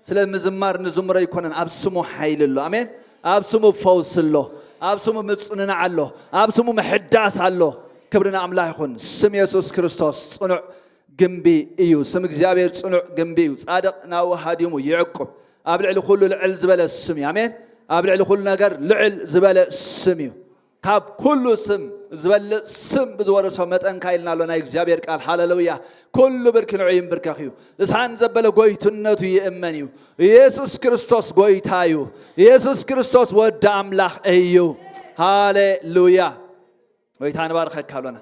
ስለ ምዝማር ንዝምሮ ኣይኮነን፣ ኣብ ስሙ ሓይሊ ኣሎ። ኣሜን። ኣብ ስሙ ፈውሲ ኣሎ፣ ኣብ ስሙ ምጽንናዕ ኣሎ፣ ኣብ ስሙ ምሕዳስ ኣሎ። ክብሪ ንኣምላኽ ይኹን። ስም የሱስ ክርስቶስ ጽኑዕ ግምቢ እዩ። ስም እግዚኣብሔር ጽኑዕ ግምቢ እዩ። ጻድቕ ናብኡ ሃዲሙ ይዕቁብ። ኣብ ልዕሊ ኩሉ ልዕል ዝበለ ስም እዩ። ኣሜን። ኣብ ልዕሊ ኩሉ ነገር ልዕል ዝበለ ስም እዩ። ካብ ኩሉ ስም ዝበልጽ ስም ብዝወረሶ መጠን ካይልና ኣሎ ናይ እግዚኣብሔር ቃል። ሃለሉያ። ኩሉ ብርኪ ንዑ ይንብርከኽ እዩ። ልሳን ዘበለ ጎይትነቱ ይእመን እዩ። ኢየሱስ ክርስቶስ ጎይታ እዩ። ኢየሱስ ክርስቶስ ወዲ ኣምላኽ እዩ። ሃሌሉያ። ጎይታ ንባርኸካ ኣሎና።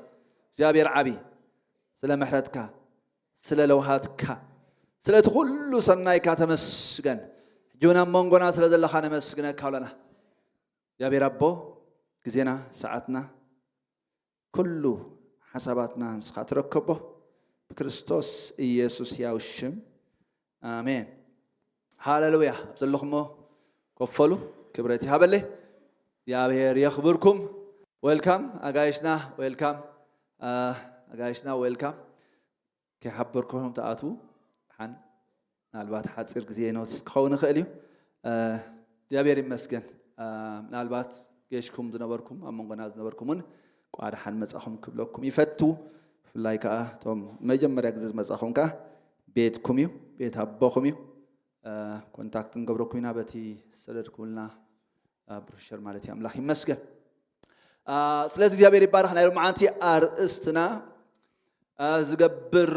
እግዚኣብሔር ዓቢ ስለ ምሕረትካ፣ ስለ ለውሃትካ፣ ስለቲ ኩሉ ሰናይካ ተመስገን። ሕጂ እውን ኣብ መንጎና ስለ ዘለኻ ነመስግነካ ኣሎና። እግዚኣብሔር ኣቦ፣ ግዜና፣ ሰዓትና፣ ኩሉ ሓሳባትና ንስኻ ትረከቦ ብክርስቶስ ኢየሱስ ያው ሽም። ኣሜን። ሃሌሉያ። ኣብ ዘለኹሞ ኮፈሉ ክብረት ይሃበለይ። እግዚኣብሔር የኽብርኩም። ዌልካም ኣጋይሽና፣ ዌልካም፣ አ፣ ኣጋይሽና፣ ዌልካም። ከይሓበርኩኹም ትኣትዉ ሓን ምናልባት ሓፂር ግዜ ኖትስ ክኸውን ይኽእል እዩ። እ፣ እግዚኣብሔር ይመስገን። እ፣ ምናልባት ጌሽኩም ዝነበርኩም፣ ኣብ መንጎና ዝነበርኩም እውን እንኳዕ ደሓን መጻኹም ክብለኩም ይፈቱ። ብፍላይ ከዓ እቶም መጀመርያ ግዜ ዝመጻኹም ከዓ ቤትኩም እዩ፣ ቤት ኣቦኹም እዩ። እ፣ ኮንታክት ንገብረኩም ኢና በቲ ዝሰደድኩምልና፣ እ፣ ብሮሸር ማለት እዩ። ኣምላኽ ይመስገን። እ፣ ስለዚ እግዚኣብሔር ይባረኽ። ናይ ሎማዓንቲ ኣርእስትና እ፣ ዝገብር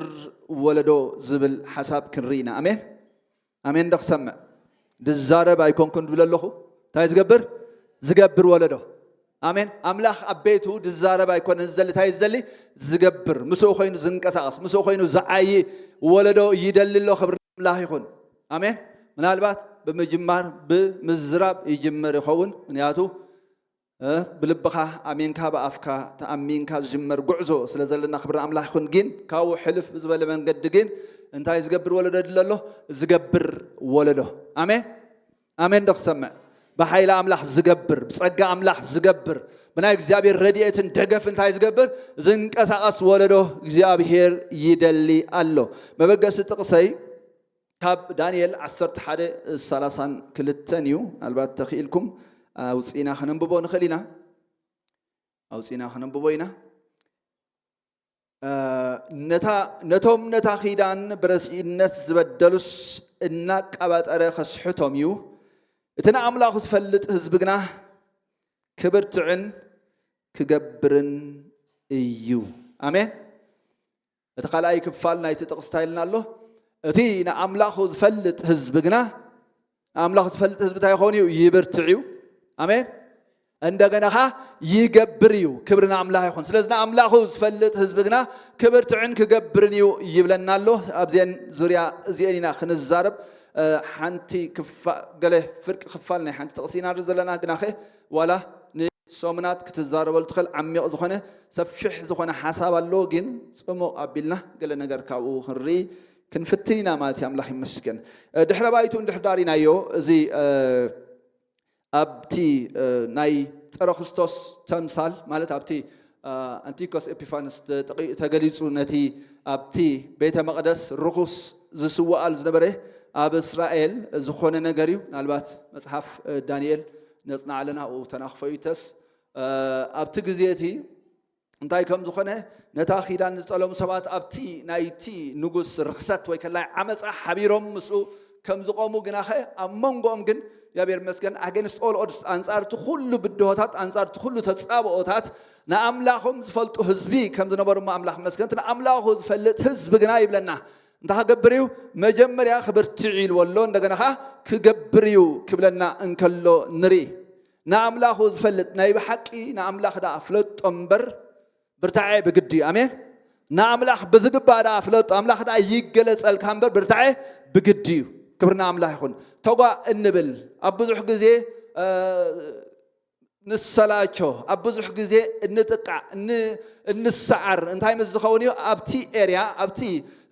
ወለዶ ዝብል ሓሳብ ክንርኢ ኢና። ኣሜን፣ ኣሜን። ዶ ክሰምዕ? ዝዛረብ ኣይኮንኩን ዝብል ኣለኹ። እንታይ ዝገብር? ዝገብር ወለዶ። ኣሜን። ኣምላኽ ኣብ ቤቱ ዝዛረብ ኣይኮነን ዝደሊ። እንታይ ዝደሊ? ዝገብር። ምስኡ ኮይኑ ዝንቀሳቐስ፣ ምስኡ ኮይኑ ዝዓዪ ወለዶ ይደሊ ኣሎ። ክብሪ ኣምላኽ ይኹን። ኣሜን። ምናልባት ብምጅማር ብምዝራብ ይጅመር ይኸውን። ምክንያቱ እ፣ ብልብኻ ኣሚንካ ብኣፍካ ተኣሚንካ ዝጅመር ጉዕዞ ስለ ዘለና ክብሪ ኣምላኽ ይኹን። ግን ካብኡ ሕልፍ ዝበለ መንገዲ ግን እንታይ ዝገብር ወለዶ ድለ ኣሎ? ዝገብር ወለዶ። ኣሜን፣ ኣሜን። ዶ ክሰምዕ? ብሓይሊ ኣምላኽ ዝገብር፣ ብጸጋ ኣምላኽ ዝገብር፣ ብናይ እግዚኣብሔር ረድኤትን ደገፍ እንታይ ዝገብር? ዝንቀሳቐስ ወለዶ እግዚኣብሔር ይደሊ ኣሎ። መበገሲ ጥቕሰይ ካብ ዳንኤል ዓሰርተ ሓደ ሰላሳን ክልተን እዩ። ምናልባት ተኽኢልኩም ኣውፂእና ከነንብቦ ንኽእል ኢና። ኣውፂእና ከነንብቦ ኢና። እ፣ ነታ፣ ነቶም ነታ ኺዳን ብረሲእነት ዝበደሉስ እናቃባጠረ ከስሕቶም እዩ። እቲ ንኣምላኹ ዝፈልጥ ህዝቢ ግና ክብርትዕን ክገብርን እዩ። ኣሜን። እቲ ካልኣይ ክፋል ናይቲ ጥቕሲ እንታይ ኢልና ኣሎ? እቲ ንኣምላኹ ዝፈልጥ ህዝቢ ግና፣ ንኣምላኹ ዝፈልጥ ህዝቢ እንታይ ይኸውን እዩ? ይብርትዕ እዩ። ኣሜን። እንደገና ኸዓ ይገብር እዩ። ክብሪ ንኣምላኽ ይኹን። ስለዚ ንኣምላኹ ዝፈልጥ ህዝቢ ግና ክብርትዕን ክገብርን እዩ ይብለና ኣሎ። ኣብዚአን ዙርያ እዚአን ኢና ክንዛረብ። እ፣ ሓንቲ ክፋ-፣ ገለ ፍርቂ ክፋል ናይ ሓንቲ ጥቕሲ ኢና ንርኢ ዘለና፣ ግናኸ ዋላ ንሰሙናት ክትዛረበሉ ትኽእል ዓሚቕ ዝኾነ ሰፊሕ ዝኾነ ሓሳብ ኣሎ፣ ግን ጽሙቕ ኣቢልና ገለ ነገር ካብኡ ክንርኢ ክንፍትን ኢና ማለት እዩ። ኣምላኽ ይመስገን። እ፣ ድሕረ ባይቱ እንድሕር ዳሪናዮ፣ እዚ፣ እ፣ ኣብቲ፣ እ፣ ናይ ጸረ ክርስቶስ ተምሳል ማለት ኣብቲ፣ እ፣ ኣንቲኮስ ኤፒፋንስ ተጠቒ-፣ ተገሊጹ ነቲ ኣብቲ ቤተ መቕደስ ርኹስ ዝስዋኣሉ ዝነበረ ኣብ እስራኤል ዝኾነ ነገር እዩ። ምናልባት መጽሓፍ፣ እ፣ ዳንኤል ነጽንዓ ኣለና፣ ኣብኡ ተናኽፎ እዩ ተስ-፣ እ፣ ኣብቲ ግዜ እቲ እንታይ ከም ዝኾነ፣ ነታ ኺዳን ዝጠለሙ ሰባት ኣብቲ ናይቲ ንጉስ ርኽሰት ወይ ከላይ ዓመፃ ሓቢሮም ምስኡ ከም ዝቆሙ ግናኸ ኣብ መንጎኦም ግን እግዚኣብሔር ይመስገን፣ ኣጌንስት ኦል ኦድስ፣ ኣንጻር እቲ ኩሉ ብድሆታት፣ ኣንጻር እቲ ኩሉ ተጻብኦታት ንኣምላኾም ዝፈልጡ ህዝቢ ከም ዝነበሩ እሞ ኣምላኽ ይመስገን። እቲ ንኣምላኹ ዝፈልጥ ህዝቢ ግና ይብለና እንታይ ክገብር እዩ? መጀመርያ ክብርትዕ ኢልዎ ኣሎ፣ እንደገና ኸዓ ክገብር እዩ ክብለና እንከሎ ንርኢ። ንኣምላኹ ዝፈልጥ ናይ ብሓቂ ንኣምላኽ ደኣ ፍለጦ እምበር ብርታዐ ብግዲ እዩ። ኣሜን። ንኣምላኽ ብዝግባእ ደኣ ፍለጦ፣ ኣምላኽ ደኣ ይገለጸልካ እምበር ብርታዐ ብግዲ እዩ። ክብሪ ንኣምላኽ ይኹን። ተጓ እንብል ኣብ ብዙሕ ግዜ፣ እ፣ ንሰላቾ፣ ኣብ ብዙሕ ግዜ እንጥቃዕ፣ ን-፣ እንሰዓር። እንታይ ምስ ዝኸውን እዩ? ኣብቲ ኤርያ፣ ኣብቲ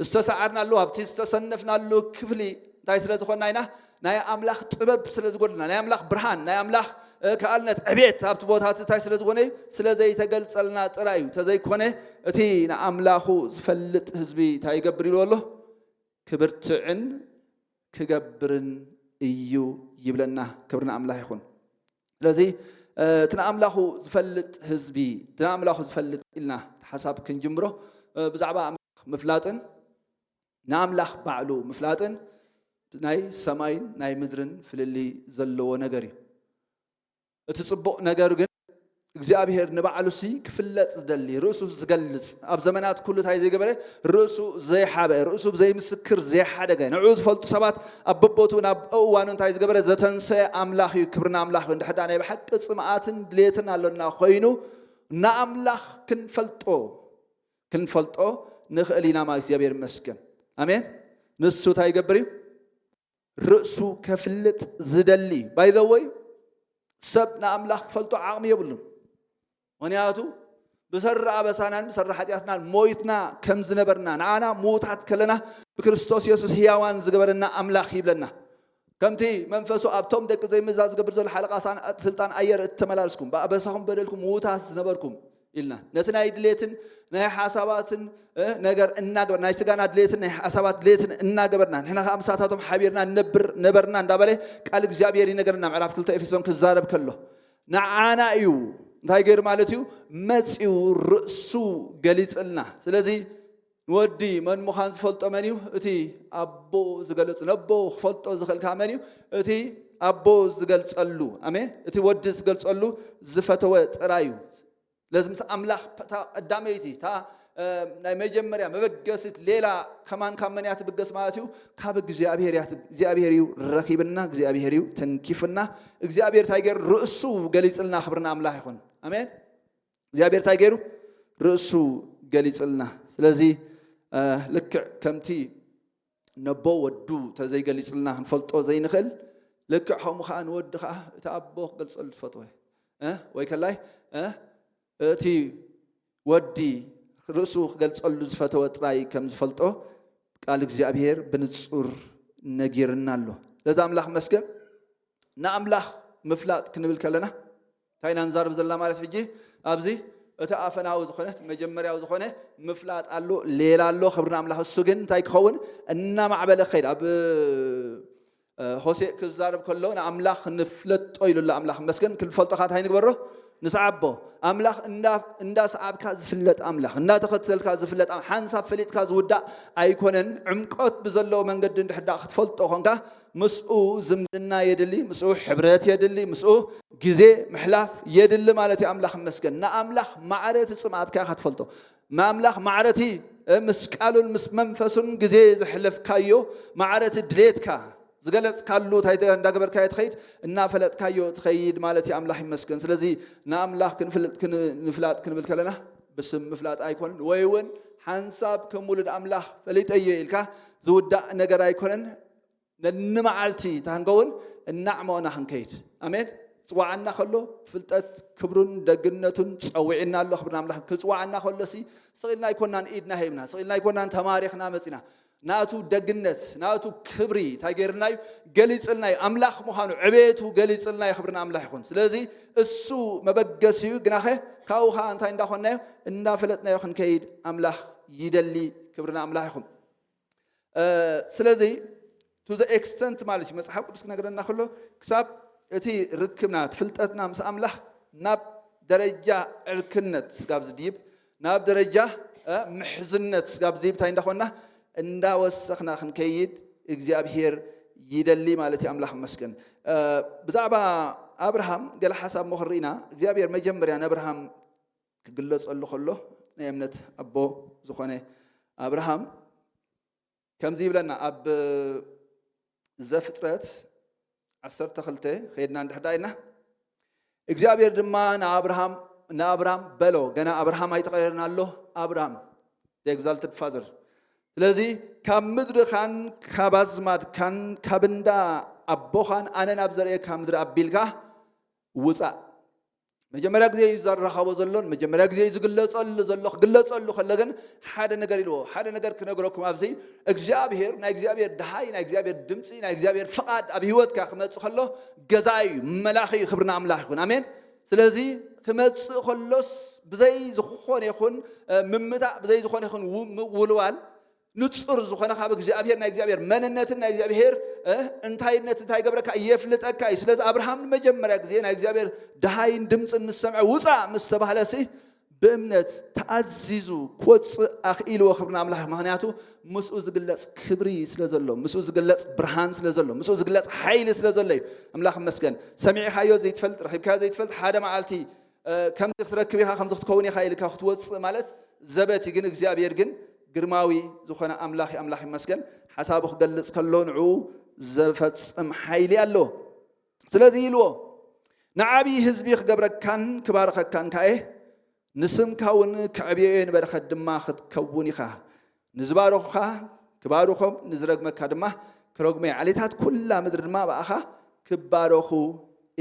ዝተሰዓርናሉ፣ ኣብቲ ዝተሰነፍናሉ ክፍሊ እንታይ ስለ ዝኾንና ኢና? ናይ ኣምላኽ ጥበብ ስለ ዝጎድልና፣ ናይ ኣምላኽ ብርሃን፣ ናይ ኣምላኽ፣ እ፣ ከኣልነት፣ ዕቤት ኣብቲ ቦታ እቲ እንታይ ስለ ዝኾነ እዩ? ስለ ዘይተገልጸልና ጥራይ እዩ። ተዘይኮነ እቲ ንኣምላኹ ዝፈልጥ ህዝቢ እንታይ ይገብር ኢልዎ ኣሎ? ክብርትዕን ክገብርን እዩ ይብለና። ክብሪ ንኣምላኽ ይኹን። ስለዚ እቲ ንኣምላኹ ዝፈልጥ ህዝቢ፣ እቲ ንኣምላኹ ዝፈልጥ ኢልና ሓሳብ ክንጅምሮ፣ ብዛዕባ ኣምላኽ ምፍላጥን ንኣምላኽ ባዕሉ ምፍላጥን ናይ ሰማይን ናይ ምድርን ፍልልይ ዘለዎ ነገር እዩ። እቲ ጽቡቕ ነገር ግን እግዚኣብሔር ንባዕሉሲ ክፍለጥ ዝደሊ፣ ርእሱ ዝገልጽ፣ ኣብ ዘመናት ኩሉ እንታይ ዘይገበረ፣ ርእሱ ዘይሓበ፣ ርእሱ ብዘይምስክር ዘይሓደገ፣ ንዕኡ ዝፈልጡ ሰባት ኣብ በቦቱ ናብ እዋኑ እንታይ ዝገበረ፣ ዘተንሰየ ኣምላኽ እዩ። ክብርና ኣምላኽ እዩ። እንድሕር ደኣ ናይ ብሓቂ ጽምኣትን ድሌትን ኣሎና ኮይኑ ንኣምላኽ ክንፈልጦ፣ ክንፈልጦ ንኽእል ኢና ማለት እግዚኣብሔር ይመስገን። ኣሜን። ንሱ እንታይ ይገብር እዩ? ርእሱ ከፍልጥ ዝደሊ እዩ። By the way፣ ሰብ ንኣምላኽ ክፈልጦ ዓቕሚ የብሉን። ምኽንያቱ ብሰሪ ኣበሳናን ብሰሪ ሓጢኣትናን ሞይትና ከም ዝነበርና፣ ንዓና ምዉታት ከለና ብክርስቶስ የሱስ ህያዋን ዝገበረና ኣምላኽ ይብለና። ከምቲ መንፈሱ ኣብቶም ደቂ ዘይምእዛዝ ዝገብር ዘሎ ሓለቓ ሳን-፣ ስልጣን ኣየር እተመላልስኩም፣ ብኣበሳኹም በደልኩም ምዉታት ዝነበርኩም ኢልና። ነቲ ናይ ድሌትን ናይ ሓሳባትን፣ እ፣ ነገር እናገበር-፣ ናይ ስጋና ድሌትን ናይ ሓሳባት ድሌትን እናገበርና፣ ንሕና ከኣ ምሳታቶም ሓቢርና ንነብር ነበርና እንዳበለ ቃል እግዚኣብሔር ይነገረና። ምዕራፍ ክልተ ኤፌሶን ክዛረብ ከሎ ንዓና እዩ እንታይ ገይሩ ማለት እዩ? መጺኡ ርእሱ ገሊጽልና። ስለዚ ንወዲ መን ምዃን ዝፈልጦ መን እዩ? እቲ ኣቦ ዝገልጽ፣ ነቦ ክፈልጦ ዝኽእል ከኣ መን እዩ? እቲ ኣቦ ዝገልጸሉ፣ ኣሜን፣ እቲ ወዲ ዝገልጸሉ ዝፈተወ ጥራይ እዩ። ስለዚ ምስ ኣምላኽ እታ ቀዳመይቲ፣ እታ፣ እ፣ ናይ መጀመርያ መበገሲት ሌላ ከማን ካብ መን እያ ትብገስ ማለት እዩ? ካብ እግዚኣብሔር እያ ትብ-፣ እግዚኣብሔር እዩ ረኺብና፣ እግዚኣብሔር እዩ ተንኪፍና። እግዚኣብሔር እንታይ ገይሩ? ርእሱ ገሊጽልና። ክብርና ኣምላኽ ይኹን። ኣሜን። እግዚኣብሔር እንታይ ገይሩ? ርእሱ ገሊጽልና። ስለዚ፣ እ፣ ልክዕ ከምቲ ነቦ ወዱ ተዘይገሊጽልና ክንፈልጦ ዘይንኽእል፣ ልክዕ ከምኡ ኸዓ ንወዲ ኸዓ እቲ ኣቦ ክገልጸሉ ዝፈትወ፣ እ፣ ወይ ከላይ፣ እ፣ እቲ ወዲ ርእሱ ክገልጸሉ ዝፈተወ ጥራይ ከም ዝፈልጦ ቃል እግዚኣብሔር ብንጹር ነጊርና ኣሎ። ስለዚ ኣምላኽ መስገን። ንኣምላኽ ምፍላጥ ክንብል ከለና እንታይ ኢና ንዛረብ ዘለና ማለት ሕጂ? ኣብዚ እቲ ኣፈናዊ ዝኾነ፣ እቲ መጀመርያዊ ዝኾነ ምፍላጥ ኣሎ፣ ሌላ ኣሎ። ክብሪ ንኣምላኽ። እሱ ግን እንታይ ክኸውን? እናማዕበለ ክኸይድ። ኣብ፣ እ፣ ሆሴእ ክዛረብ ከሎ ንኣምላኽ ንፍለጦ ኢሉ ኣሎ። ኣምላኽ መስገን። ክንፈልጦ ኸዓ እንታይ ንግበሮ? ንስዓቦ። ኣምላኽ እንዳ-፣ እንዳሰዓብካ ዝፍለጥ ኣምላኽ፣ እንዳተኸተልካ ዝፍለጥ ኣም-፣ ሓንሳብ ፈሊጥካ ዝውዳእ ኣይኮነን። ዕምቆት ብዘለዎ መንገዲ እንድሕር ደኣ ክትፈልጦ ኾንካ ምስኡ ዝምድና የድሊ፣ ምስኡ ሕብረት የድሊ፣ ምስኡ ግዜ ምሕላፍ የድሊ ማለት እዩ። ኣምላኽ ይመስገን። ንኣምላኽ ማዕረ እቲ ጽምኣትካ ኢኻ ትፈልጦ። ንኣምላኽ ማዕረ እቲ፣ እ፣ ምስ ቃሉን ምስ መንፈሱን ግዜ ዘሕለፍካዮ፣ ማዕረ እቲ ድሌትካ ዝገለጽካሉ እንታይ ተ-፣ እንዳገበርካዮ ትኸይድ፣ እናፈለጥካዮ ትኸይድ ማለት እዩ። ኣምላኽ ይመስገን። ስለዚ ንኣምላኽ ክንፍልጥ፣ ክን-፣ ንፍላጥ ክንብል ከለና ብስም ምፍላጥ ኣይኮነን፣ ወይ እውን ሓንሳብ ከም ውሉድ ኣምላኽ ፈሊጠዮ ኢልካ ዝውዳእ ነገር ኣይኮነን። ነንመዓልቲ እታ ክንከውን እናዕመቕና ክንከይድ። ኣሜን። ክጽዋዓና ከሎ ፍልጠት ክብሩን ደግነቱን ጸዊዕና ኣሎ። ክብሪ ንኣምላኽ። ክጽዋዓና ከሎሲ ስቕ ኢልና ኣይኮናን ኢድና ሂብና፣ ስቕ ኢልና ኣይኮናን ተማሪኽና መጺና። ናቱ ደግነት፣ ናቱ ክብሪ እንታይ ገይርና እዩ? ገሊጽልና እዩ። ኣምላኽ ምዃኑ፣ ዕቤቱ ገሊጽልና እዩ። ክብሪ ንኣምላኽ ይኹን። ስለዚ እሱ መበገሲ እዩ። ግናኸ ካብኡ ኸዓ እንታይ እንዳኾንናዮ? እንዳፈለጥናዮ ክንከይድ ኣምላኽ ይደሊ። ክብሪ ንኣምላኽ ይኹን። እ፣ ስለዚ to the extent ማለት እዩ፣ መጽሓፍ ቅዱስ ክነግረና ከሎ ክሳብ እቲ ርክብና፣ እቲ ፍልጠትና ምስ ኣምላኽ ናብ ደረጃ ዕርክነት ስጋብ ዝድይብ፣ ናብ ደረጃ፣ እ፣ ምሕዝነት ስጋብ ዝድይብ እንታይ እንዳኾንና? እንዳወሰኽና ክንከይድ እግዚኣብሄር ይደሊ ማለት እዩ። ኣምላኽ ይመስገን። እ፣ ብዛዕባ ኣብርሃም ገለ ሓሳብ እሞ ክንርኢ ኢና። እግዚኣብሄር መጀመርያ ንኣብርሃም ክግለጸሉ ከሎ፣ ናይ እምነት ኣቦ ዝኾነ ኣብርሃም ከምዚ ይብለና ኣብ ዘፍጥረት ዓሰርተ ክልተ ኸይድና እንድሕር ደኣ ኢልና፣ እግዚኣብሔር ድማ ንኣብርሃም፣ ንኣብራም በሎ፣ ገና ኣብርሃም ኣይተቐየረን ኣሎ፣ ኣብራም፣ the exalted father። ስለዚ ካብ ምድርኻን ካብ ኣዝማድካን ካብ እንዳ ኣቦኻን ኣነ ናብ ዘርእየካ ምድሪ ኣቢልካ ውጻእ። መጀመርያ ግዜ እዩ ዝራኸቦ ዘሎን መጀመርያ ግዜ እዩ ዝግለጸሉ ዘሎ። ክግለጸሉ ከሎ ግን ሓደ ነገር ኢልዎ፣ ሓደ ነገር ክነግረኩም ኣብዚ እግዚኣብሔር፣ ናይ እግዚኣብሔር ደሃይ፣ ናይ እግዚኣብሔር ድምፂ፣ ናይ እግዚኣብሔር ፍቓድ ኣብ ህይወትካ ክመጽእ ከሎ ገዛ እዩ፣ መላኺ እዩ። ክብሪ ንኣምላኽ ይኹን። ኣሜን። ስለዚ ክመጽእ ከሎስ ብዘይ ዝኾነ ይኹን፣ እ፣ ምምታእ፣ ብዘይ ዝኾነ ይኹን ው-፣ ምውልዋል ንጹር ዝኾነ ካብ እግዚኣብሔር፣ ናይ እግዚኣብሔር መንነትን ናይ እግዚኣብሔር እ፣ እንታይነት እንታይ ገብረካ የፍልጠካ እዩ። ስለዚ ኣብርሃም ንመጀመርያ ግዜ ናይ እግዚኣብሔር ደሃይን ድምፅን ምስ ሰምዐ፣ ውፃእ ምስ ተባህለ ሲ ብእምነት ተኣዚዙ ክወፅእ ኣኽኢልዎ። ክብሪ ንኣምላኽ። ምኽንያቱ ምስኡ ዝግለፅ ክብሪ ስለ ዘሎ፣ ምስኡ ዝግለፅ ብርሃን ስለ ዘሎ፣ ምስኡ ዝግለፅ ሓይሊ ስለ ዘሎ እዩ። ኣምላኽ ይመስገን። ሰሚዕኻዮ ዘይትፈልጥ፣ ረኺብካዮ ዘይትፈልጥ ሓደ መዓልቲ እ፣ ከምዚ ክትረክብ ኢኻ፣ ከምዚ ክትከውን ኢኻ ኢልካ ክትወፅእ ማለት ዘበት እዩ። ግን እግዚኣብሔር ግን ግርማዊ ዝኾነ ኣምላኽ እዩ። ኣምላኽ ይመስገን። ሓሳቡ ክገልጽ ከሎ ንዕኡ ዘፈጽም ሓይሊ ኣለዎ። ስለዚ ኢልዎ፣ ንዓብዪ ህዝቢ ክገብረካን ክባርኸካን ከኣ እየ፣ ንስምካ እውን ከዕብዮ እየ፣ ንበረኸት ድማ ክትከውን ኢኻ። ንዝባረኹኻ ክባርኾም፣ ንዝረግመካ ድማ ክረግሞ እየ። ዓሌታት ኩላ ምድሪ ድማ ብኣኻ ክባረኹ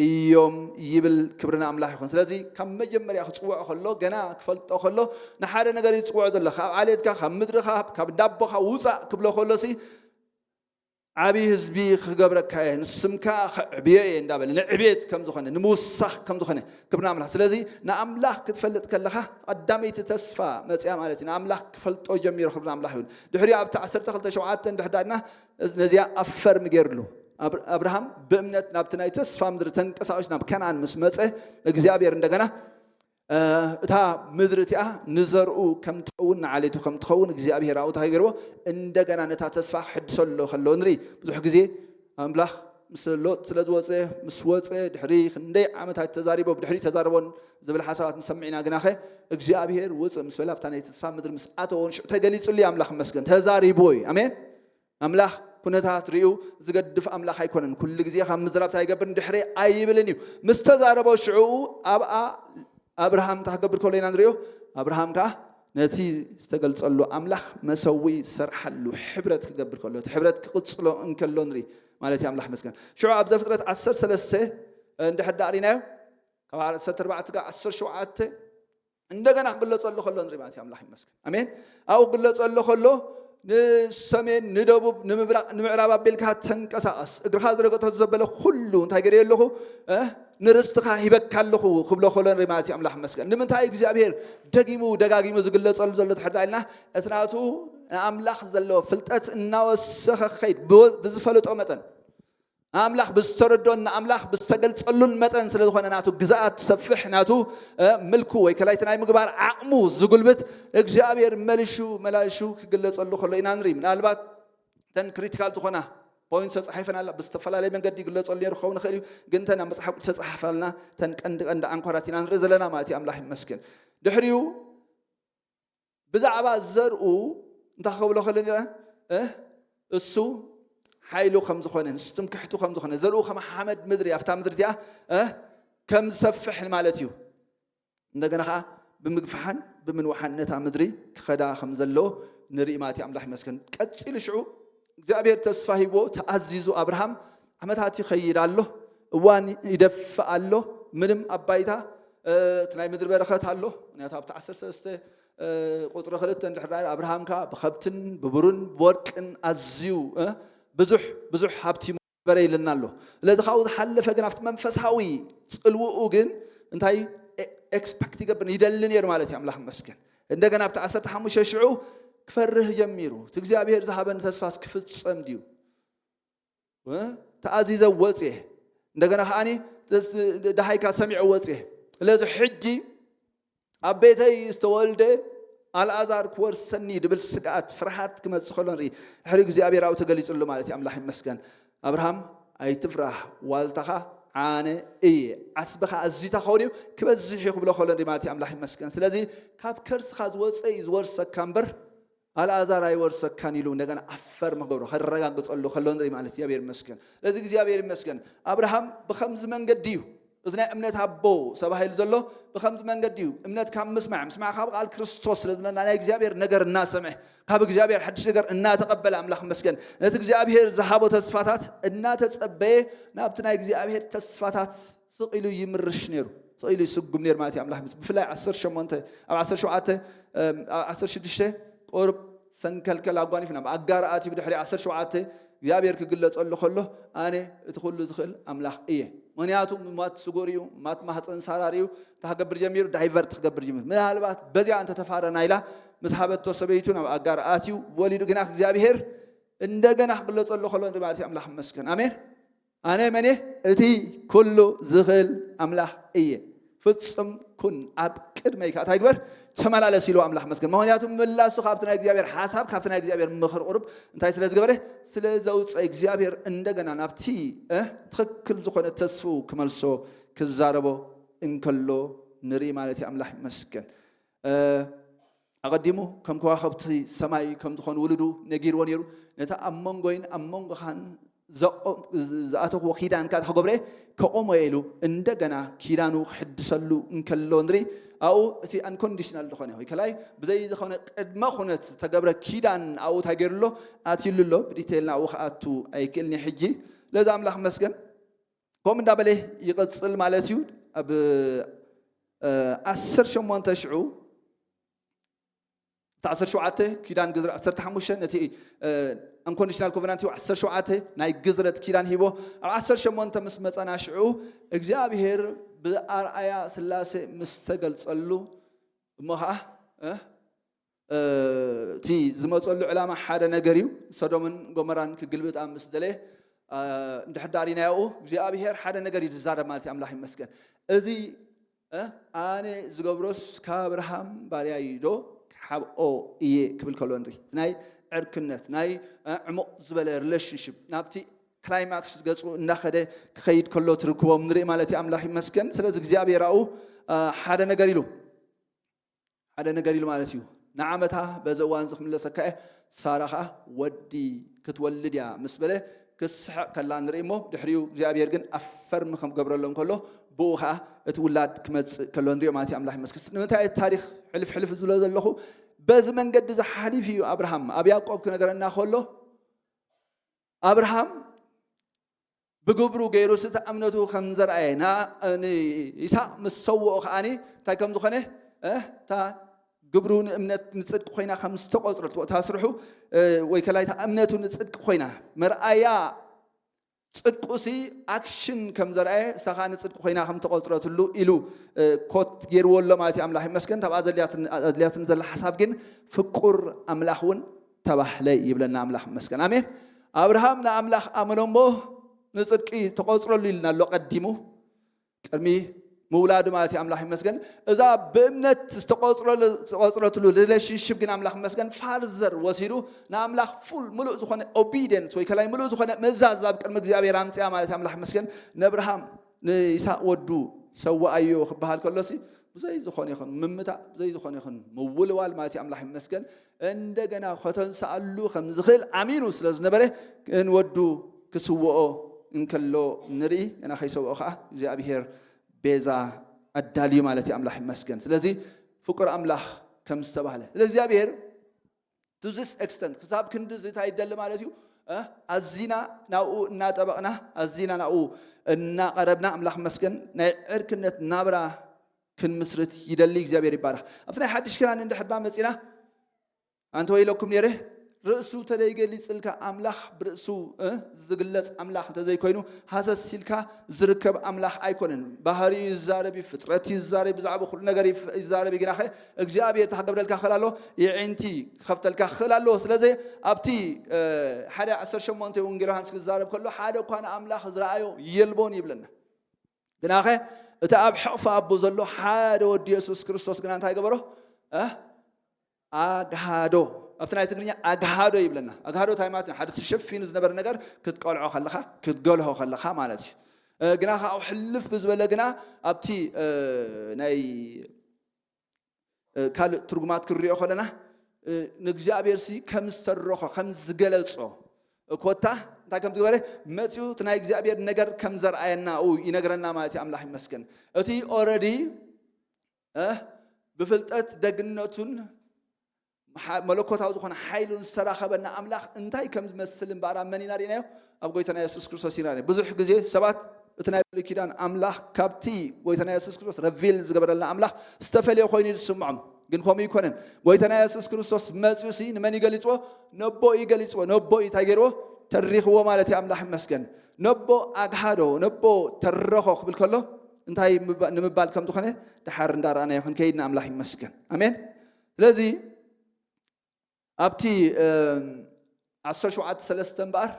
እዮም ይብል። ክብሪ ንኣምላኽ ይኹን። ስለዚ ካብ መጀመርያ ክጽውዖ ከሎ፣ ገና ክፈልጦ ከሎ፣ ንሓደ ነገር እዩ ዝጽውዖ ዘሎ። ካብ ዓሌትካ፣ ካብ ምድርኻ፣ ካብ ዳቦኻ ውጻእ ክብሎ ከሎ ሲ ዓብዪ ህዝቢ ክገብረካ እየ፣ ንስምካ ከዕብዮ እየ እንዳበለ፣ ንዕቤት ከም ዝኾነ፣ ንምውሳኽ ከም ዝኾነ፣ ክብሪ ንኣምላኽ። ስለዚ ንኣምላኽ ክትፈልጥ ከለኻ ቀዳመይቲ ተስፋ መጽያ ማለት እዩ። ንኣምላኽ ክፈልጦ ጀሚሩ፣ ክብሪ ንኣምላኽ ይሁን። ድሕሪኡ ኣብቲ ዓሰርተ ክልተ ሸውዓተ እንድሕር ዳእና ነዚኣ ኣፈርም ገይርሉ። ኣብ-፣ ኣብርሃም ብእምነት ናብቲ ናይ ተስፋ ምድሪ ተንቀሳቒሱ ናብ ከነኣን ምስ መጸ፣ እግዚኣብሔር እንደገና፣ እ፣ እታ ምድሪ እቲኣ ንዘርኡ ከም ትኸውን፣ ንዓሌቱ ከም ትኸውን እግዚኣብሔር ኣብኡ እንታይ ገይርዎ? እንደገና ነታ ተስፋ ክሕድሰሉ ከሎ ንርኢ። ብዙሕ ግዜ ኣምላኽ ምስ ሎጥ ስለ ዝወፀ፣ ምስ ወፀ ድሕሪ ክንደይ ዓመታት ተዛሪቦ፣ ብድሕሪ ተዛረቦን ዝብል ሓሳባት ንሰምዕ ኢና። ግናኸ እግዚኣብሔር ውፅእ ምስ በላ፣ ኣብታ ናይ ተስፋ ምድሪ ምስ ኣተወ፣ ንሽዑ ተገሊጹሉ እዩ። ኣምላኽ ይመስገን፣ ተዛሪብዎ እዩ። ኣሜን። ኣምላኽ ኩነታት ርእዩ ዝገድፍ ኣምላኽ ኣይኮነን። ኩሉ ግዜ ካብ ምዝራብ እንታይ ይገብር? ድሕሪ ኣይብልን እዩ። ምስ ተዛረቦ ሽዑ ኣብኣ ኣብርሃም እንታይ ክገብር ከሎ ኢና ንርእዮ? ኣብርሃም ከኣ ነቲ ዝተገልጸሉ ኣምላኽ መሰዊ ዝሰርሓሉ ሕብረት ክገብር ከሎ፣ እቲ ሕብረት ክቕጽሎ እንከሎ ንርኢ ማለት እዩ። ኣምላኽ ይመስገን። ሽዑ ኣብ ዘፍጥረት ዓሰርተ ሰለስተ እንድሕር ደኣ ርኢናዮ፣ ካብ ዓሰርተ ኣርባዕተ ክሳብ ዓሰርተ ሸውዓተ እንደገና ክግለጸሉ ከሎ ንርኢ ማለት እዩ። ኣምላኽ ይመስገን። ኣሜን። ኣብኡ ክግለጸሉ ከሎ ንሰሜን፣ ንደቡብ፣ ንምብራቕ፣ ንምዕራብ ኣቢልካ ተንቀሳቐስ፣ እግርኻ ዝረገጦ ዘበለ ኩሉ እንታይ ገይረ ኣለኹ? እ? ንርስትኻ ሂበካ ኣለኹ ክብሎ ከሎ ንርኢ ማለት እዩ። ኣምላኽ ይመስገን። ንምንታይ እግዚኣብሔር ደጊሙ ደጋጊሙ ዝግለጸሉ ዘሎ ትሕርዳ ኢልና፣ እቲ ናቱ ንኣምላኽ ዘለዎ ፍልጠት እናወሰኸ ክኸይድ ብወ-፣ ብዝፈለጦ መጠን፣ ኣምላኽ ብዝተረዶን ንኣምላኽ ብዝተገልጸሉን መጠን ስለ ዝኾነ፣ ናቱ ግዝኣት ትሰፍሕ፣ ናቱ፣ እ፣ ምልኩ ወይ ከላይቲ ናይ ምግባር ዓቕሙ ዝጉልብት እግዚኣብሔር መሊሹ መላልሹ ክግለጸሉ ከሎ ኢና ንርኢ። ምናልባት እተን ክሪቲካል ዝኾና ፖይንት ተጻሒፈን ኣላ፣ ብዝተፈላለየ መንገዲ ይግለጸሉ ነይሩ ክኸውን ይኽእል እዩ፣ ግን እተን ኣብ መጽሓፍ ቅዱስ ተጻሓፋልና እተን ቀንዲ ቀንዲ ኣንኳራት ኢና ንርኢ ዘለና ማለት እዩ። ኣምላኽ ይመስገን። ድሕሪኡ ብዛዕባ ዘርኡ እንታይ ክብሎ ከሎ ነይረ? እ? እሱ ሓይሉ ከም ዝኾነ፣ ንሱ ትምክሕቱ ከም ዝኾነ፣ ዘርኡ ከም ሓመድ ምድሪ ኣብታ ምድሪ እቲኣ፣ እ? ከም ዝሰፍሕ ማለት እዩ። እንደገና ኸዓ ብምግፍሓን ብምንውሓን ነታ ምድሪ ክኸዳ ከም ዘለዎ ንርኢ ማለት እዩ። ኣምላኽ ይመስገን። ቀጺሉ ሽዑ እግዚኣብሔር ተስፋ ሂብዎ፣ ተኣዚዙ ኣብርሃም ዓመታት ይኸይድ ኣሎ፣ እዋን ይደፍእ ኣሎ፣ ምንም ኣብ ባይታ፣ እ፣ እቲ ናይ ምድሪ በረኸት ኣሎ። ምክንያቱ ኣብቲ ዓሰርተ ሰለስተ እ፣ ቁጽሪ ክልተ እንድሕር ዳኣ ኣብርሃም ከኣ ብኸብትን ብብሩን ብወርቅን ኣዝዩ፣ እ፣ ብዙሕ፣ ብዙሕ ሃብቲ ነበረ ኢልና ኣሎ። ስለዚ ካብኡ ዝሓለፈ ግን ኣብቲ መንፈሳዊ ጽልውኡ ግን እንታይ ኤ-፣ ኤክስፐክት ይገብር፣ ይደሊ ነይሩ ማለት እዩ። ኣምላኽ ይመስገን። እንደገና ኣብቲ ዓሰርተ ሓሙሽተ ሽዑ ክፈርህ ጀሚሩ። እቲ እግዚኣብሔር ዝሃበኒ ተስፋስ ክፍጸም ድዩ? እ? ተኣዚዘ ወፅየ። እንደገና ከዓኒ ደስ-፣ ደሃይካ ሰሚዐ ወፅየ። ስለዚ ሕጂ ኣብ ቤተይ ዝተወልደ ኣልኣዛር ክወርሰኒ ድብል ስግኣት፣ ፍርሃት ክመጽእ ከሎ ንርኢ። ድሕሪ እግዚኣብሔር ኣብኡ ተገሊጹሉ ማለት እዩ። ኣምላኽ ይመስገን። ኣብርሃም ኣይትፍራህ፣ ዋልታኻ ኣነ እየ። ዓስብኻ ኣዝዩ እንታይ ክኸውን እዩ? ክበዝሕ እዩ ክብሎ ከሎ ንርኢ ማለት እዩ። ኣምላኽ ይመስገን። ስለዚ ካብ ከርስኻ ዝወፀ እዩ ዝወርሰካ እምበር ኣልኣዛር ኣይወርሰካን ኢሉ እንደገና ኣፈርም ክገብሮ ከረጋግጸሉ ከሎ ንርኢ ማለት እዩ። እግዚኣብሔር ይመስገን። ስለዚ እግዚኣብሔር ይመስገን። ኣብርሃም ብኸምዚ መንገዲ እዩ፣ እዚ ናይ እምነት ኣቦ ተባሂሉ ዘሎ ብኸምዚ መንገዲ እዩ። እምነት ካብ ምስማዕ፣ ምስማዕ ካብ ቃል ክርስቶስ ስለ ዝብለና ናይ እግዚኣብሔር ነገር እናሰምዐ፣ ካብ እግዚኣብሔር ሓድሽ ነገር እናተቐበለ፣ ኣምላኽ ይመስገን፣ ነቲ እግዚኣብሔር ዝሃቦ ተስፋታት እናተጸበየ ናብቲ ናይ እግዚኣብሔር ተስፋታት ስቕ ኢሉ ይምርሽ ነይሩ። ስቕ ኢሉ ይስጉም ነይሩ ማለት እዩ። ኣምላኽ ምስ-፣ ብፍላይ ዓሰርተ ሸሞንተ፣ ኣብ ዓሰርተ ሸውዓተ፣ እም፣ ኣብ ዓሰርተ ሽዱሽተ ቁሩብ ሰንከልከል ኣጓኒፍና፣ ኣብ ኣጋር ኣትዩ ብድሕሪ ዓሰርተ ሸውዓተ እግዚኣብሔር ክግለጸሉ ከሎ፣ ኣነ እቲ ኩሉ ዝኽእል ኣምላኽ እየ። ምኽንያቱ ማት ስጉር እዩ፣ ማት ማህፀን ሳራር እዩ። እንታይ ክገብር ጀሚሩ? ዳይቨርት ክገብር ጀሚሩ። ምናልባት በዚኣ እንተተፋረና ኢላ ምስ ሃበቶ ሰበይቱ ናብ ኣጋር ኣትዩ ወሊዱ። ግና እግዚኣብሔር እንደገና ክግለጸሉ ከሎ ንርኢ ማለት እዩ። ኣምላኽ ይመስገን። ኣሜን። ኣነ መን እየ? እቲ ኩሉ ዝኽእል ኣምላኽ እየ። ፍጹም ኩን ኣብ ቅድመይ ከኣ እንታይ ግበር? ተመላለስ ኢሉ ኣምላኽ መስገን። ምኽንያቱ ምላሱ ካብቲ ናይ እግዚኣብሔር ሓሳብ፣ ካብቲ ናይ እግዚኣብሔር ምኽሪ ቁሩብ እንታይ ስለ ዝገበረ? ስለ ዘውፀ እግዚኣብሔር እንደገና ናብቲ እ ትኽክል ዝኾነ ተስፍኡ ክመልሶ ክዛረቦ እንከሎ ንርኢ ማለት እዩ። ኣምላኽ ይመስገን። እ ኣቐዲሙ ከም ከዋኸብቲ ሰማይ ከም ዝኾኑ ውሉዱ ነጊርዎ ነይሩ። ነቲ ኣብ መንጎይን ኣብ መንጎኻን ዘቆ- ዝኣተኽዎ ኪዳን ከኣ ክገብረ ከቆሞ እየ ኢሉ እንደገና ኪዳኑ ክሕድሰሉ እንከሎ ንርኢ። ኣብኡ እቲ ኣንኮንዲሽናል ዝኾነ ወይ ከላይ ብዘይ ዝኾነ ቅድመ ኩነት ዝተገብረ ኪዳን ኣብኡ እንታይ ገይሩ ኣሎ? ኣትዩሉ ኣሎ። ብዲቴይል ናብኡ ክኣቱ ኣይክእልን እየ ሕጂ። ለዚ ኣምላኽ መስገን። ከምኡ እንዳበለ ይቐጽል ማለት እዩ። ኣብ እ፣ ዓሰርተ ሸሞንተ ሽዑ እቲ ዓሰርተ ሸውዓተ ኪዳን ግዝረት ዓሰርተ ሓሙሽተ ነቲ ኣንኮንዲሽናል ኮቨናንት ሂቡ፣ ዓሰርተ ሸውዓተ ናይ ግዝረት ኪዳን ሂቦ። ኣብ ዓሰርተ ሸሞንተ ምስ መጸና ሽዑ እግዚኣብሔር ብኣርኣያ ስላሴ ምስ ተገልጸሉ እሞ ኸዓ እ፣ እ፣ እቲ ዝመጸሉ ዕላማ ሓደ ነገር እዩ። ሰዶምን ጎመራን ክግልብጣ ምስ ደለየ እ፣ እንድሕር ዳሪናዮ እግዚኣብሔር ሓደ ነገር እዩ ዝዛረብ ማለት እዩ። ኣምላኽ ይመስገን። እዚ እ፣ ኣነ ዝገብሮስ ካብ ኣብርሃም ባርያይ ዶ ክሓብኦ እየ ክብል ከሎ ንርኢ። ናይ ዕርክነት፣ ናይ እ፣ ዕሙቕ ዝበለ ሪሌሽንሽፕ ናብቲ ክላይማክስ ገጹ እናኸደ ክኸይድ ከሎ ትርክቦም ንርኢ ማለት እዩ። ኣምላኽ ይመስገን። ስለዚ እግዚኣብሔር ኣብኡ እ፣ ሓደ ነገር ኢሉ ሓደ ነገር ኢሉ ማለት እዩ። ንዓመታ በዚ እዋን እዚ ክምለሰካ እየ፣ ሳራ ኸዓ ወዲ ክትወልድ እያ ምስ በለ ክስሕቕ ከላ ንርኢ እሞ ድሕሪኡ እግዚኣብሔር ግን ኣፈርሚ ከም ገብረሎም ከሎ ብኡ ኸዓ እቲ ውላድ ክመጽእ ከሎ ንሪኦ ማለት እዩ። ኣምላኽ ይመስገን። ንምንታይ እቲ ታሪኽ ሕልፍ ሕልፍ ዝብሎ ዘለኹ? በዚ መንገዲ እዚ ሓሊፉ እዩ ኣብርሃም። ኣብ ያዕቆብ ክነገረና ከሎ ኣብርሃም ብግብሩ ገይሩ እቲ እምነቱ ከም ዘርኣየ ና- ንይስሐቅ ምስ ሰውኦ ከዓኒ እንታይ ከም ዝኾነ እ፣ እታ ግብሩ ንእምነት ንጽድቂ ኮይና ከም ዝተቆጽረት እታ ስርሑ እ፣ ወይ ከላይ እታ እምነቱ ንጽድቂ ኮይና መርኣያ ጽድቁሲ ኣክሽን ከም ዘርኣየ እሳ ከዓ ንጽድቂ ኮይና ከም ተቆጽረትሉ ኢሉ እ፣ ኮት ገይርዎ ኣሎ ማለት እዩ። ኣምላኽ ይመስገን። ካብኣ ዘድልያትን ኣድልያትን ዘላ ሓሳብ ግን ፍቁር ኣምላኽ እውን ተባህለ ይብለና። ኣምላኽ ይመስገን። ኣሜን። ኣብርሃም ንኣምላኽ ኣመነ እሞ ንጽድቂ ተቆጽረሉ ኢልና ኣሎ ቀዲሙ ቅድሚ ምውላዱ ማለት እዩ። ኣምላኽ ይመስገን። እዛ ብእምነት ዝተቆጽረሉ- ዝተቆጽረትሉ ሪሌሽንሽፕ ግን ኣምላኽ ይመስገን ፋርዘር ወሲዱ ንኣምላኽ ፉል ምሉእ ዝኾነ ኦቢዲየንስ ወይ ከላይ ምሉእ ዝኾነ ምእዛዝ ኣብ ቅድሚ እግዚኣብሔር ኣምፅያ ማለት እዩ። ኣምላኽ ይመስገን። ነብርሃም ንይስሐቅ ወዱ ሰዋኣዮ ክበሃል ከሎሲ ብዘይ ዝኾነ ይኹን ምምታእ ብዘይ ዝኾነ ይኹን ምውልዋል ማለት እዩ። ኣምላኽ ይመስገን። እንደገና ከተንስኣሉ ከም ዝኽእል ኣሚኑ ስለ ዝነበረ ንወዱ ክስውኦ እንከሎ ንርኢ። ገና ከይሰውኦ ከዓ እግዚኣብሔር ቤዛ ኣዳልዩ ማለት እዩ። ኣምላኽ ይመስገን። ስለዚ ፍቁር ኣምላኽ ከም ዝተባህለ ስለ እግዚኣብሔር to this extent ክሳብ ክንዲ እዚ እንታይ ይደሊ ማለት እዩ እ? ኣዚና ናብኡ እናጠበቕና ኣዚና ናብኡ እናቐረብና ኣምላኽ መስገን ናይ ዕርክነት ናብራ ክንምስርት ይደሊ። እግዚኣብሔር ይባረኽ። ኣብቲ ናይ ሓድሽ ክዳን እንድሕርና መፂና ኣንተ ወይለኩም ነይረ ርእሱ ተደይገሊፅልካ ኣምላኽ ብርእሱ እ? ዝግለፅ ኣምላኽ እንተዘይኮይኑ ሃሰስ ኢልካ ዝርከብ ኣምላኽ ኣይኮነን። ባህሪ እዩ ዝዛረብ እዩ፣ ፍጥረት እዩ ዝዛረብ፣ ብዛዕባ ኩሉ ነገር ይፍ- ይዛረብ እዩ። ግናኸ እግዚኣብሔር እንታይ ክገብረልካ ክኽእል ኣሎ? የዒንቲ ክኸፍተልካ ክኽእል ኣለዎ። ስለዚ ኣብቲ እ፣ ሓደ ዓሰርተ ሸሞንተ ወንጌል ዮሃንስ ክዛረብ ከሎ ሓደ እኳ ንኣምላኽ ዝረኣዮ የልቦን ይብለና። ግናኸ እቲ ኣብ ሕቕፊ ኣቦ ዘሎ ሓደ ወዲ የሱስ ክርስቶስ ግና እንታይ ገበሮ? እ? ኣግሃዶ። ኣብቲ ናይ ትግርኛ ኣግሃዶ ይብለና። ኣግሃዶ እንታይ ማለት ነው? ሓደ ተሸፊኑ ዝነበረ ነገር ክትቀልዖ ከለኻ ክትገልሆ ከለኻ ማለት እዩ። እ፣ ግና ካብ ሕልፍ ብዝበለ ግና ኣብቲ እ፣ ናይ እ፣ ካልእ ትርጉማት ክንሪኦ ከለና እ፣ ንእግዚኣብሔር ሲ ከም ዝተረኾ ከም ዝገለጾ ኮታ እንታይ ከም ዝገበረ መፂኡ እቲ ናይ እግዚኣብሔር ነገር ከም ዘርኣየና ኡ ይነግረና ማለት እዩ። ኣምላኽ ይመስገን። እቲ ኦረዲ እ፣ ብፍልጠት ደግነቱን መሓ- መለኮታዊ ዝኾነ ሓይሉን ዝተራኸበና ኣምላኽ እንታይ ከም ዝመስል እምበኣር ኣብ መን ኢና ርኢናዮ? ኣብ ጎይታና የሱስ ክርስቶስ ኢና ርኢናዮ። ብዙሕ ግዜ ሰባት እቲ ናይ ብሉይ ኪዳን ኣምላኽ ካብቲ ጎይታና የሱስ ክርስቶስ ረቪል ዝገበረልና ኣምላኽ ዝተፈልየ ኮይኑ እዩ ዝስምዖም። ግን ከምኡ ይኮነን። ጎይታና የሱስ ክርስቶስ መፅኡ ሲ ንመን ይገሊፅዎ? ነቦ ይገሊፅዎ። ነቦ እንታይ ገይርዎ? ተሪኽዎ ማለት እዩ። ኣምላኽ ይመስገን። ነቦ ኣግሃዶ፣ ነቦ ተረኾ ክብል ከሎ እንታይ ምባ- ንምባል ከም ዝኾነ ድሓር እንዳረኣናዮ ክንከይድ ንኣምላኽ ይመስገን። ኣሜን። ስለዚ ኣብቲ ዓሰርተ ሸውዓተ ሰለስተ እምበኣር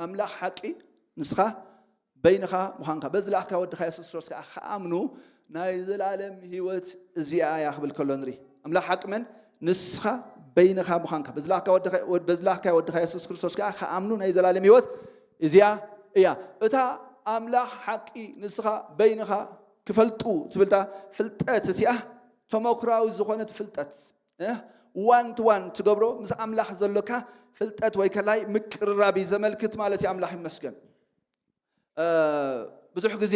ኣምላኽ ሓቂ ንስኻ በይንኻ ምዃንካ በዚ ለኣኽካ ወድኻ የሱስ ክርስቶስ ከዓ ክኣምኑ ናይ ዘላለም ህይወት እዚኣ እያ ክብል ከሎ ንርኢ። ኣምላኽ ሓቂ መን? ንስኻ በይንኻ ምዃንካ በዚ ለኣኽካ ወድኻ- ወድ- በዚ ለኣኽካ ወድኻ የሱስ ክርስቶስ ከዓ ክኣምኑ ናይ ዘላለም ህይወት እዚኣ እያ። እታ ኣምላኽ ሓቂ ንስኻ በይንኻ ክፈልጡ ትብልታ ፍልጠት እቲኣ ተመኩራዊ ዝኾነት ፍልጠት ዋን ቱ ዋን ትገብሮ ምስ ኣምላኽ ዘሎካ ፍልጠት ወይ ከላይ ምቅርራብ እዩ ዘመልክት ማለት እዩ። ኣምላኽ ይመስገን። ብዙሕ ግዜ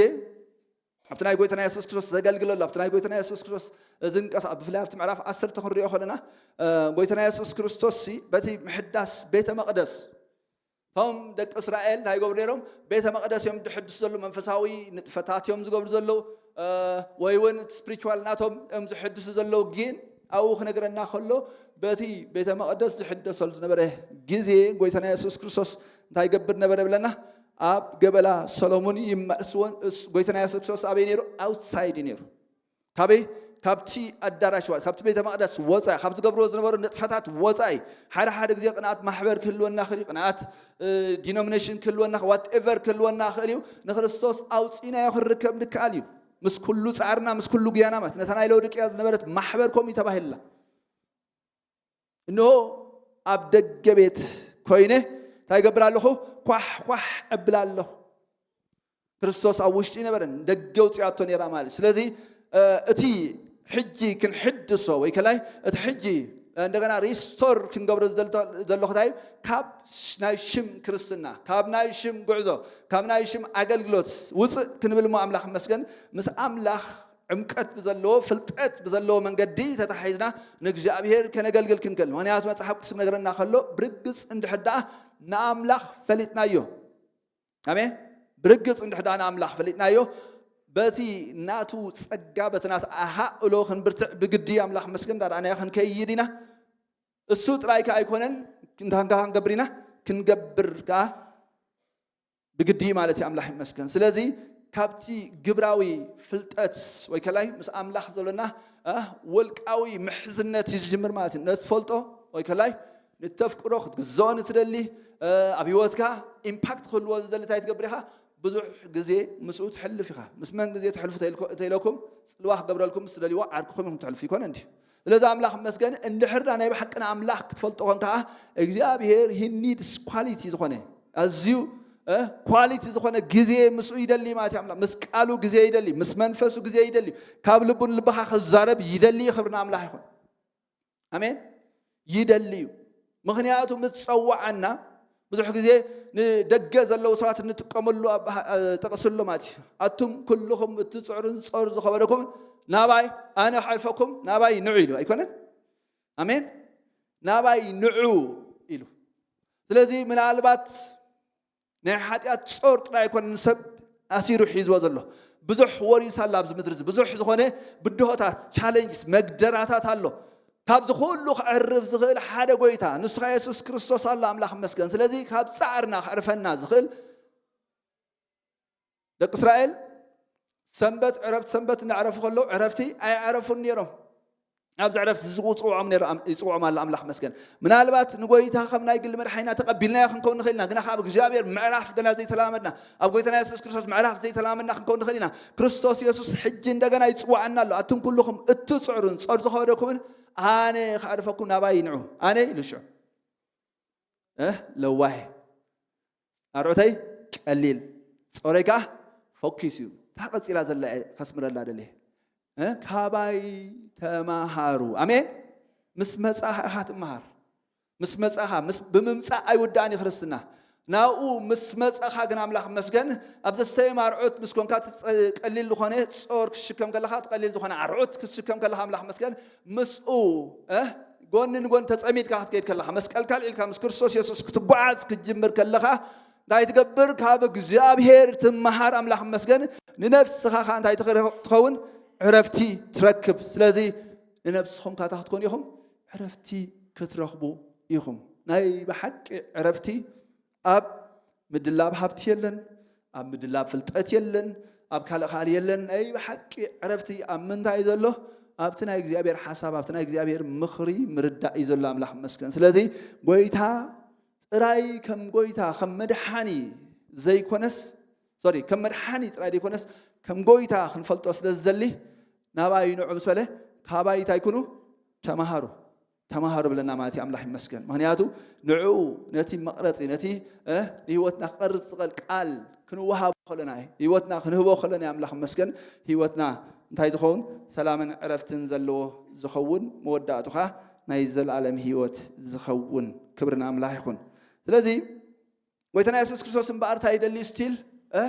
ኣብቲ ናይ ጎይታና የሱስ ክርስቶስ ዘገልግለሉ ኣብቲ ናይ ጎይታና የሱስ ክርስቶስ ዝንቀሳ ብፍላይ ኣብቲ ምዕራፍ ዓሰርተ ክንሪኦ ከለና ጎይታና የሱስ ክርስቶስ በቲ ምሕዳስ ቤተ መቕደስ እቶም ደቂ እስራኤል እንታይ ይገብሩ ነይሮም? ቤተ መቕደስ እዮም ዝሕድሱ ዘለዉ፣ መንፈሳዊ ንጥፈታት እዮም ዝገብሩ ዘለዉ፣ ወይ እውን ስፕሪቹዋል ናቶም እዮም ዝሕድሱ ዘለዉ። ግን ኣብኡ ክነግረና ከሎ በቲ ቤተ መቕደስ ዝሕደሰሉ ዝነበረ ግዜ ጎይታና የሱስ ክርስቶስ እንታይ ይገብር ነበረ ብለና? ኣብ ገበላ ሰሎሙን ይመርስዎን። ጎይታና የሱስ ክርስቶስ ኣበይ ነይሩ? ኣውትሳይድ እዩ ነይሩ። ካበይ? ካብቲ ኣዳራሽ ወፃኢ፣ ካብቲ ቤተ መቅደስ ወፃኢ፣ ካብ ዝገብርዎ ዝነበሩ ንጥፈታት ወፃኢ። ሓደ ሓደ ግዜ ቅንኣት ማሕበር ክህልወና ክእል እዩ፣ ቅንኣት ዲኖሚኔሽን ክህልወና፣ ዋትኤቨር ክህልወና ክእል እዩ። ንክርስቶስ ኣውፂእናዮ ክንርከብ ንከኣል እዩ። ምስ ኩሉ ፃዕርና፣ ምስ ኩሉ ጉያና ማለት ነታ ናይ ሎድቅያ ዝነበረት ማሕበር ከምኡ እዩ ተባሂልላ። እንሆ ኣብ ደገ ቤት ኮይነ እንታይ ይገብር ኣለኹ? ኳሕ ኳሕ እብል ኣለኹ። ክርስቶስ ኣብ ውሽጢ ነበረ፣ ደገ ውፅኣቶ ነይራ ማለት እዩ። ስለዚ እቲ ሕጂ ክንሕድሶ ወይ ከላይ እቲ ሕጂ እንደገና ሪስቶር ክንገብሮ ዘለኹ እንታይ እዩ? ካብ ናይ ሽም ክርስትና፣ ካብ ናይ ሽም ጉዕዞ፣ ካብ ናይ ሽም ኣገልግሎት ውፅእ ክንብል እሞ ኣምላኽ መስገን ምስ ኣምላኽ ዕምቀት ብዘለዎ ፍልጠት ብዘለዎ መንገዲ ተታሒዝና ንእግዚኣብሔር ከነገልግል ክንክእል። ምክንያቱ መፅሓፍ ቅዱስ ክነግረና ከሎ ብርግፅ እንድሕር ደኣ ንኣምላኽ ፈሊጥናዮ። ኣሜን። ብርግፅ እንድሕር ደኣ ንኣምላኽ ፈሊጥናዮ በቲ ናቱ ፀጋ በቲ ናቱ ኣሃእሎ ክንብርትዕ ብግዲ ኣምላኽ መስገን እንዳረኣናዮ ክንከይድ ኢና። እሱ ጥራይ ከኣ ኣይኮነን እንታይ ክንገብር ኢና? ክንገብር ከኣ ብግዲ ማለት እዩ። ኣምላኽ ይመስገን። ስለዚ ካብቲ ግብራዊ ፍልጠት ወይ ከላይ ምስ ኣምላኽ ዘሎና ወልቃዊ ምሕዝነት እዩ ዝጅምር ማለት እዩ። ነቲ ትፈልጦ ወይ ከላይ ንተፍቅሮ ክትግዝኦ ንትደሊ ኣብ ህይወትካ ኢምፓክት ክህልዎ ዝደሊ እንታይ ትገብር ኢኻ? ብዙሕ ግዜ ምስኡ ትሕልፍ ኢኻ። ምስ መን ግዜ ትሕልፉ ተኢለኩም ፅልዋ ክገብረልኩም ምስ ትደልይዎ ዓርክኹም ኢኹም ትሕልፉ ይኮነ እንዲ ስለዚ ኣምላኽ መስገን እንድሕር ዳ ናይ ብሓቅና ኣምላኽ ክትፈልጦ ኮን ከዓ እግዚኣብሔር ሂኒድስ ኳሊቲ ዝኾነ ኣዝዩ ኳሊቲ ዝኾነ ግዜ ምስኡ ይደሊ ማለት እዩ። ኣምላኽ ምስ ቃሉ ግዜ ይደሊ፣ ምስ መንፈሱ ግዜ ይደሊ፣ ካብ ልቡን ልብኻ ክዛረብ ይደሊ። ክብርና ኣምላኽ ይኹን። ኣሜን። ይደሊ እዩ። ምኽንያቱ ምስ ጸዋዓና ብዙሕ ግዜ ንደገ ዘለዉ ሰባት እንጥቀመሉ ጥቕሲ ኣሎ ማለት እዩ። ኣቱም ኩልኹም እትጽዕሩን ጾር ዝኸበደኩም ናባይ ኣነ ክዕርፈኩም ናባይ ንዑ ኢሉ ኣይኮነን? ኣሜን። ናባይ ንዑ ኢሉ። ስለዚ ምናልባት ናይ ሓጢኣት ጾር ጥራይ ኣይኮነን ንሰብ ኣሲሩ ሒዝዎ ዘሎ። ብዙሕ ወሪስ ኣሎ ኣብዚ ምድሪ እዚ። ብዙሕ ዝኾነ ብድሆታት፣ ቻለንጅስ፣ መግደራታት ኣሎ። ካብዚ ኩሉ ክዕርፍ ዝኽእል ሓደ ጎይታ፣ ንሱ ኸኣ የሱስ ክርስቶስ ኣሎ። ኣምላኽ ይመስገን። ስለዚ ካብ ጻዕርና ክዕርፈና ዝኽእል ደቂ እስራኤል ሰንበት ዕረፍቲ ሰንበት እናዕረፉ ከለዉ ዕረፍቲ ኣይዕረፉን ነይሮም። ኣብዚ ዕረፍቲ ዝፅውዖም ነይሩ ይፅውዖም ኣሎ ኣምላኽ መስገን። ምናልባት ንጎይታ ከም ናይ ግሊ መድሓይና ተቐቢልናዮ ክንከውን ንኽእል ኢና፣ ግና ካብ እግዚኣብሔር ምዕራፍ ገና ዘይተላመድና ኣብ ጎይታና የሱስ ክርስቶስ ምዕራፍ ዘይተላመድና ክንከውን ንኽእል ኢና። ክርስቶስ የሱስ ሕጂ እንደገና ይፅዋዓና ኣሎ። ኣቱም ኩልኹም እትፅዕሩን ፆር ዝኸበደኩምን ኣነ ክዕርፈኩም ናባይ ንዑ ኣነ ኢሉ ሽዑ ለዋህ ኣርዑተይ ቀሊል ጾረይ ከዓ ፈኪስ እዩ። እታ ቀፂላ ዘላ ከስምረላ ደለ ካባይ ተማሃሩ። ኣሜን። ምስ መፃኻ ኢኻ ትመሃር። ምስ መፃኻ ብምምፃእ ኣይውዳእን እዩ ክርስትና። ናብኡ ምስ መፃኻ ግን ኣምላኽ መስገን ኣብ ዘሰየም ኣርዑት ምስ ኮንካ ቀሊል ዝኾነ ጾር ክሽከም ከለኻ ቀሊል ዝኾነ ኣርዑት ክሽከም ከለኻ ኣምላኽ መስገን ምስኡ ጎኒ ንጎኒ ተፀሚድካ ክትከይድ ከለኻ መስቀልካ ኣልዒልካ ምስ ክርስቶስ የሱስ ክትጓዓዝ ክትጅምር ከለኻ እንታይ ትገብር? ካብ እግዚኣብሔር ትመሃር። ኣምላኽ መስገን። ንነፍስኻ ኸዓ እንታይ ትኸውን? ዕረፍቲ ትረክብ። ስለዚ ንነፍስኹም ካታ ክትኮኑ ኢኹም ዕረፍቲ ክትረኽቡ ኢኹም። ናይ ብሓቂ ዕረፍቲ ኣብ ምድላብ ሃብቲ የለን፣ ኣብ ምድላብ ፍልጠት የለን፣ ኣብ ካልእ ካልእ የለን። ናይ ብሓቂ ዕረፍቲ ኣብ ምንታይ እዩ ዘሎ? ኣብቲ ናይ እግዚኣብሔር ሓሳብ፣ ኣብቲ ናይ እግዚኣብሔር ምኽሪ ምርዳእ እዩ ዘሎ። ኣምላኽ ይመስገን። ስለዚ ጎይታ ጥራይ ከም ጎይታ፣ ከም መድሓኒ ዘይኮነስ፣ ሶሪ፣ ከም መድሓኒ ጥራይ ዘይኮነስ ከም ጎይታ ክንፈልጦ ስለ ዝደሊ፣ ናባይ ንዑ ምስ በለ፣ ካባይ እንታይ ኩኑ? ተማሃሩ። ተማሃሩ ብለና ማለት እዩ። ኣምላኽ ይመስገን። ምኽንያቱ ንዕኡ፣ ነቲ መቕረጺ፣ ነቲ፣ እ፣ ንህይወትና ክቐርጽ ዝኽእል ቃል ክንወሃቦ ከለና፣ ህይወትና ክንህቦ ከለና፣ ኣምላኽ ይመስገን፣ ህይወትና እንታይ ዝኸውን? ሰላምን ዕረፍትን ዘለዎ ዝኸውን፣ መወዳእቱ ኸኣ ናይ ዘለኣለም ህይወት ዝኸውን። ክብሪ ንኣምላኽ ይኹን። ስለዚ ጎይታና የሱስ ክርስቶስ እምበኣር እንታይ ይደሊ? ስቲል፣ እ፣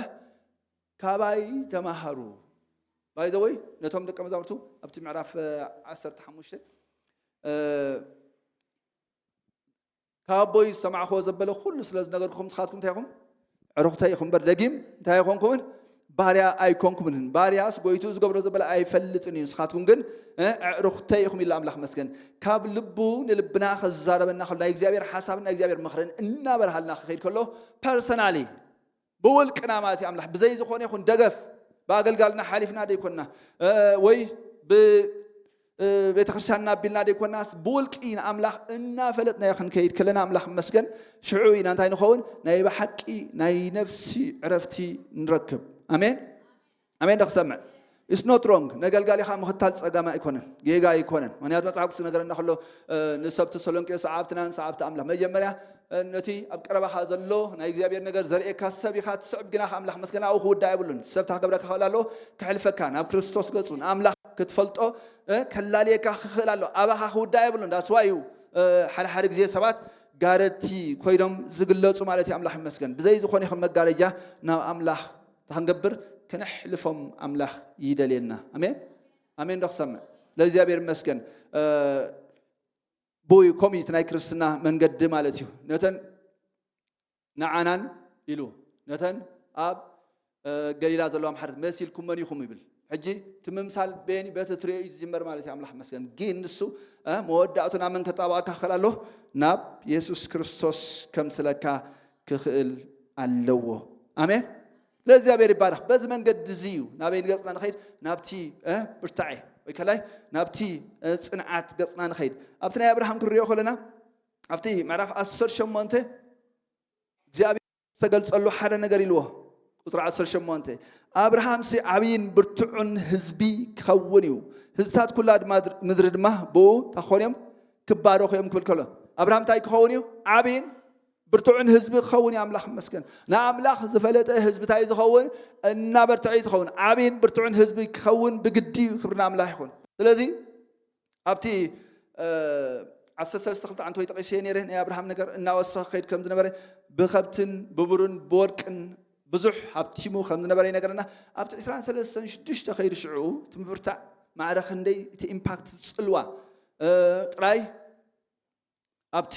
ካባይ ተማሃሩ። ባይ ዘ ወይ፣ ነቶም ደቀ መዛሙርቱ ኣብቲ ምዕራፍ፣ እ፣ ዓሰርተ ሓሙሽተ፣ እ፣ ካብ ኣቦይ ዝሰማዕክዎ ዘበለ ኩሉ ስለ ዝነገርኩኹም፣ ንስኻትኩም እንታይ ኢኹም? ኣዕሩኽተይ ኢኹም እምበር፣ ደጊም እንታይ ኣይኮንኩምን? ባርያ ኣይኮንኩምን። ባርያስ ጎይትኡ ዝገብሮ ዘበለ ኣይፈልጥን እዩ። ንስኻትኩም ግን፣ እ፣ ኣዕሩኽተይ ኢኹም ኢሉ ኣምላኽ መስገን። ካብ ልቡ ንልብና ከዛረበና ከሎ፣ ናይ እግዚኣብሔር ሓሳብን ናይ እግዚኣብሔር ምኽርን እናበርሃልና ክኸይድ ከሎ፣ ፐርሰናሊ፣ ብውልቅና ማለት እዩ፣ ኣምላኽ ብዘይ ዝኾነ ይኹን ደገፍ፣ ብኣገልጋልና ሓሊፍና ደይኮንና፣ እ፣ ወይ ብ-፣ እ፣ ቤተ ክርስቲያንና ኣቢልና ደይኮንናስ፣ ብውልቂ ንኣምላኽ እናፈለጥናዮ ክንከይድ ከለና፣ ኣምላኽ መስገን፣ ሽዑ ኢና እንታይ ንኸውን? ናይ ብሓቂ ናይ ነፍሲ ዕረፍቲ ንረክብ። ኣሜን። ኣሜን ዶ ክሰምዕ? It's not wrong። ነገልጋሊኻ ምኽታል ጸገም ኣይኮነን፣ ጌጋ ኣይኮነን። ምኽንያቱ መጽሓፍ ቅዱስ ነገረና ከሎ፣ እ፣ ንሰብ ተሰሎንቄ ሰዓብትናን ሰዓብቲ ኣምላኽ፣ መጀመርያ፣ እ፣ ነቲ ኣብ ቀረባኻ ዘሎ ናይ እግዚኣብሔር ነገር ዘርእየካ ሰብ ኢኻ ትስዕብ፣ ግና ከኣምላኽ መስገን ኣብኡ ክውዳእ የብሉን። ሰብ እንታይ ክገብረካ ክኽእል ኣለዎ? ክሕልፈካ፣ ናብ ክርስቶስ ገጹ፣ ንኣምላኽ ክትፈልጦ፣ እ፣ ከላልየካ ክኽእል ኣሎ። ኣባኻ ክውዳእ የብሉን። ዳስዋ እዩ፣ እ፣ ሓደ ሓደ ግዜ ሰባት ጋረድቲ ኮይኖም ዝግለጹ ማለት እዩ። ኣምላኽ ይመስገን። ብዘይ ዝኾነ ይኹን መጋረጃ ናብ ኣምላኽ እንታይ ክንገብር? ክነሕልፎም ኣምላኽ ይደልየና። ኣሜን፣ ኣሜን ዶ ክሰምዕ? ለእግዚኣብሔር ይመስገን። እ፣ ብኡ እዩ፣ ከምኡ እዩ እቲ ናይ ክርስትና መንገዲ ማለት እዩ። ነተን ንዓናን ኢሉ፣ ነተን ኣብ፣ እ፣ ገሊላ ዘለዋ ማሕረት መሲልኩም መን ኢኹም ይብል። ሕጂ እቲ ምምሳል በየን? በቲ ትሪኦ እዩ ዝጅመር ማለት እዩ። ኣምላኽ ይመስገን። ግን ንሱ፣ እ፣ መወዳእቱ ናብ መን ከጣብቐካ ክኽእል ኣለዎ? ናብ የሱስ ክርስቶስ ከምስለካ ክኽእል ኣለዎ። ኣሜን። ስለዚ እግዚኣብሔር ይባረኽ። በዚ መንገዲ እዚ እዩ ናበይ ንገጽና ንኸይድ? ናብቲ፣ እ፣ ብርታዐ ወይ ከላይ ናብቲ፣ እ፣ ጽንዓት ገጽና ንኸይድ። ኣብቲ ናይ ኣብርሃም ክንሪኦ ከለና፣ ኣብቲ ምዕራፍ ዓሰርተ ሸሞንተ እግዚኣብሔር ዝተገልጸሉ ሓደ ነገር ኢልዎ። ቁጽሪ ዓሰርተ ሸሞንተ፣ ኣብርሃምሲ ዓብይን ብርቱዕን ህዝቢ ክኸውን እዩ፣ ህዝብታት ኩላ ድማ፣ ምድሪ ድማ ብኡ እንታይ ክኾኑ እዮም? ክባረኹ እዮም ክብል ከሎ፣ ኣብርሃም እንታይ ክኸውን እዩ? ዓብይን ብርቱዕን ህዝቢ ክኸውን እዩ። ኣምላኽ ይመስገን። ንኣምላኽ ዝፈለጠ ህዝቢ እንታይ ዝኸውን? እናበርትዐ እዩ ዝኸውን። ዓብይን ብርቱዕን ህዝቢ ክኸውን ብግዲ እዩ። ክብሪ ንኣምላኽ ይኹን። ስለዚ ኣብቲ፣ እ፣ ዓሰርተ ሰለስተ ክልተ ዓንተወይ ጠቒሰ ነይረ፣ ናይ ኣብርሃም ነገር እናወሰኸ ከይድ ከም ዝነበረ፣ ብኸብትን ብብሩን ብወርቅን ብዙሕ ሃብቲሙ ከም ዝነበረ ይነገረና። ኣብቲ ዕስራን ሰለስተን ሽዱሽተ ከይዱ ሽዑ እቲ ምብርታዕ ማዕረ ክንደይ እቲ ኢምፓክት ጽልዋ፣ እ፣ ጥራይ ኣብቲ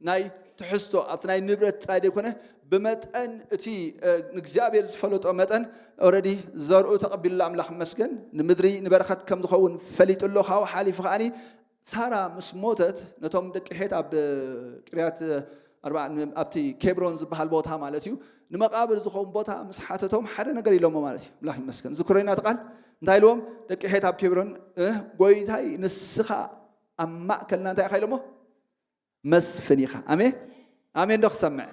ናይ ትሕዝቶ፣ ኣብቲ ናይ ንብረት ጥራይ ዘይኮነ፣ ብመጠን እቲ፣ እ፣ ንእግዚኣብሔር ዝፈለጦ መጠን፣ ኦረዲ ዘርኡ ተቐቢሉሉ፣ ኣምላኽ ይመስገን፣ ንምድሪ ንበረኸት ከም ዝኸውን ፈሊጡ ኣሎ። ካብኡ ሓሊፉ ከኣኒ ሳራ ምስ ሞተት፣ ነቶም ደቂ ሔት ኣብ፣ እ፣ ቅርያት፣ እ፣ ኣርባ-፣ ን-፣ ኣብቲ ኬብሮን ዝበሃል ቦታ ማለት እዩ፣ ንመቓብር ዝኸውን ቦታ ምስ ሓተቶም ሓደ ነገር ኢሎሞ ማለት እዩ። ኣምላኽ ይመስገን። ዝክሮ ኢና እቲ ቃል። እንታይ ኢልዎም? ደቂ ሔት ኣብ ኬብሮን፣ እ፣ "ጎይታይ ንስኻ ኣብ ማእከልና እንታይ ኢኻ?" ኢሎሞ? "መስፍን ኢኻ።" ኣሜን፣ ኣሜን ዶ ክሰምዕ?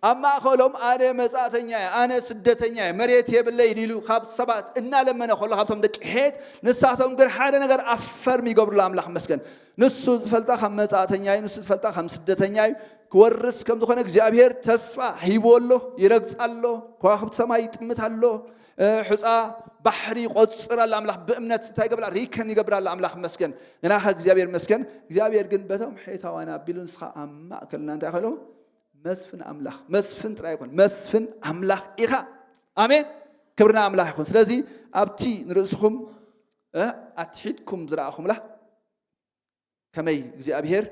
ኣብ ማእከሎም "ኣነ መጻእተኛ እየ፣ ኣነ ስደተኛ እየ፣ መሬት የብለይን" ኢሉ ካብ ሰባት እናለመነ ከሎ፣ ካብቶም ደቂ ሔት፣ ንሳቶም ግን ሓደ ነገር ኣፈርም ይገብሩሉ። ኣምላኽ መስገን። ንሱ ዝፈልጣ ከም መጻእተኛ እዩ፣ ንሱ ዝፈልጣ ከም ስደተኛ እዩ። ክወርስ ከም ዝኾነ እግዚኣብሔር ተስፋ ሂብዎ ኣሎ። ይረግጽ ኣሎ፣ ከዋኽብቲ ሰማይ ይጥምት ኣሎ፣ እ፣ ሑጻ ባሕሪ ይቆጽር ኣሎ። ኣምላኽ ብእምነት እንታይ ይገብር? ሪከን ይገብር ኣሎ። ኣምላኽ መስገን። ግናኸ እግዚኣብሔር መስገን። እግዚኣብሔር ግን በቶም ሔታውያን ኣቢሉ፣ "ንስኻ ኣብ ማእከልና እንታይ ኢኻ?" ኢሎም። "መስፍን ኣምላኽ፣ መስፍን ጥራይ ኣይኮን፣ መስፍን ኣምላኽ ኢኻ።" ኣሜን። ክብርና ኣምላኽ ይኹን። ስለዚ ኣብቲ ንርእስኹም፣ እ፣ ኣትሒትኩም ዝረኣኹምላ፣ ከመይ እግዚኣብሔር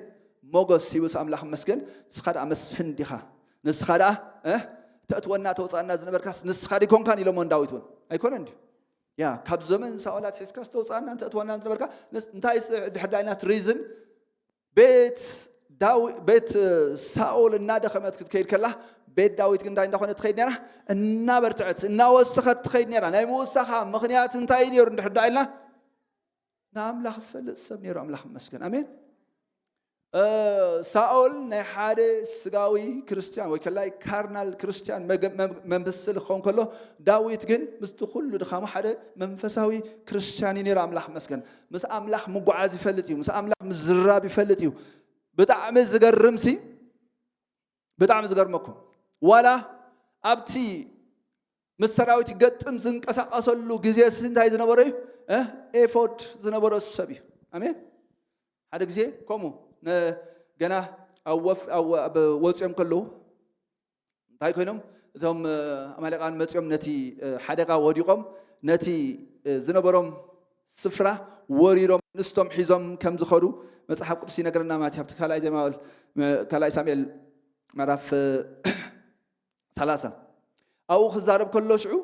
ሞገስ ሂቡስ ኣምላኽ መስገን። "ንስኻ ደኣ መስፍን ዲኻ? ንስኻ ደኣ፣ እ፣ ተእትወና ተውፃእና ዝነበርካስ ንስኻ ዲኮንካን?" ኢሎሞ ንዳዊት እውን። ኣይኮነን ድዩ? ያ፣ ካብ ዘመን ሳኦል ኣትሒዝካ ዝተውፃእና እንተእትወና ዝነበርካ፣ ንስ-፣ እንታይ ስ-፣ ድሕር ዳይናት ሪዝን ቤት ዳዊ-፣ ቤት ሳኦል እናደኸመት ክትከይድ ከላ፣ ቤት ዳዊት ግን እንታይ እንዳኾነ ትኸይድ ነራ? እናበርትዐት፣ እናወሰኸት ትኸይድ ነራ። ናይ ምውሳኻ ምኽንያት እንታይ እዩ ነሩ እንድሕር ደኣ ኢልና፣ ንኣምላኽ ዝፈልጥ ሰብ ነሩ። ኣምላኽ ይመስገን። ኣሜን። እ፣ ሳኦል ናይ ሓደ ስጋዊ ክርስትያን ወይ ከላይ ካርናል ክርስትያን መገ-፣ መም-፣ መምስል ክኸውን ከሎ፣ ዳዊት ግን ምስቲ ኩሉ ድኻሙ ሓደ መንፈሳዊ ክርስትያን እዩ ነሩ። ኣምላኽ ይመስገን። ምስ ኣምላኽ ምጓዓዝ ይፈልጥ እዩ። ምስ ኣምላኽ ምዝራብ ይፈልጥ እዩ። ብጣዕሚ ዝገርምሲ፣ ብጣዕሚ ዝገርመኩም፣ ዋላ ኣብቲ ምስ ሰራዊት ይገጥም ዝንቀሳቐሰሉ ግዜ ሲ እንታይ ዝነበሮ እዩ? እ? ኤፎድ ዝነበሮ ሰብ እዩ። ኣሜን። ሓደ ግዜ ከምኡ ነ-፣ ገና ኣብ ወፍ-፣ ኣብ ወ-፣ ኣብ ወፂኦም ከለዉ እንታይ ኮይኖም? እቶም፣ እ፣ ኣማሌቃን መፂኦም ነቲ፣ እ፣ ሓደጋ ወዲቖም ነቲ፣ እ፣ ዝነበሮም ስፍራ ወሪሮም ንስቶም ሒዞም ከም ዝኸዱ መጽሓፍ ቅዱስ ይነግረና ማለት እዩ። ኣብቲ ካልኣይ ዜማ፣ እ፣ ካልኣይ ሳሙኤል ምዕራፍ፣ እ፣ ሰላሳ ኣብኡ ክዛረብ ከሎ ሽዑ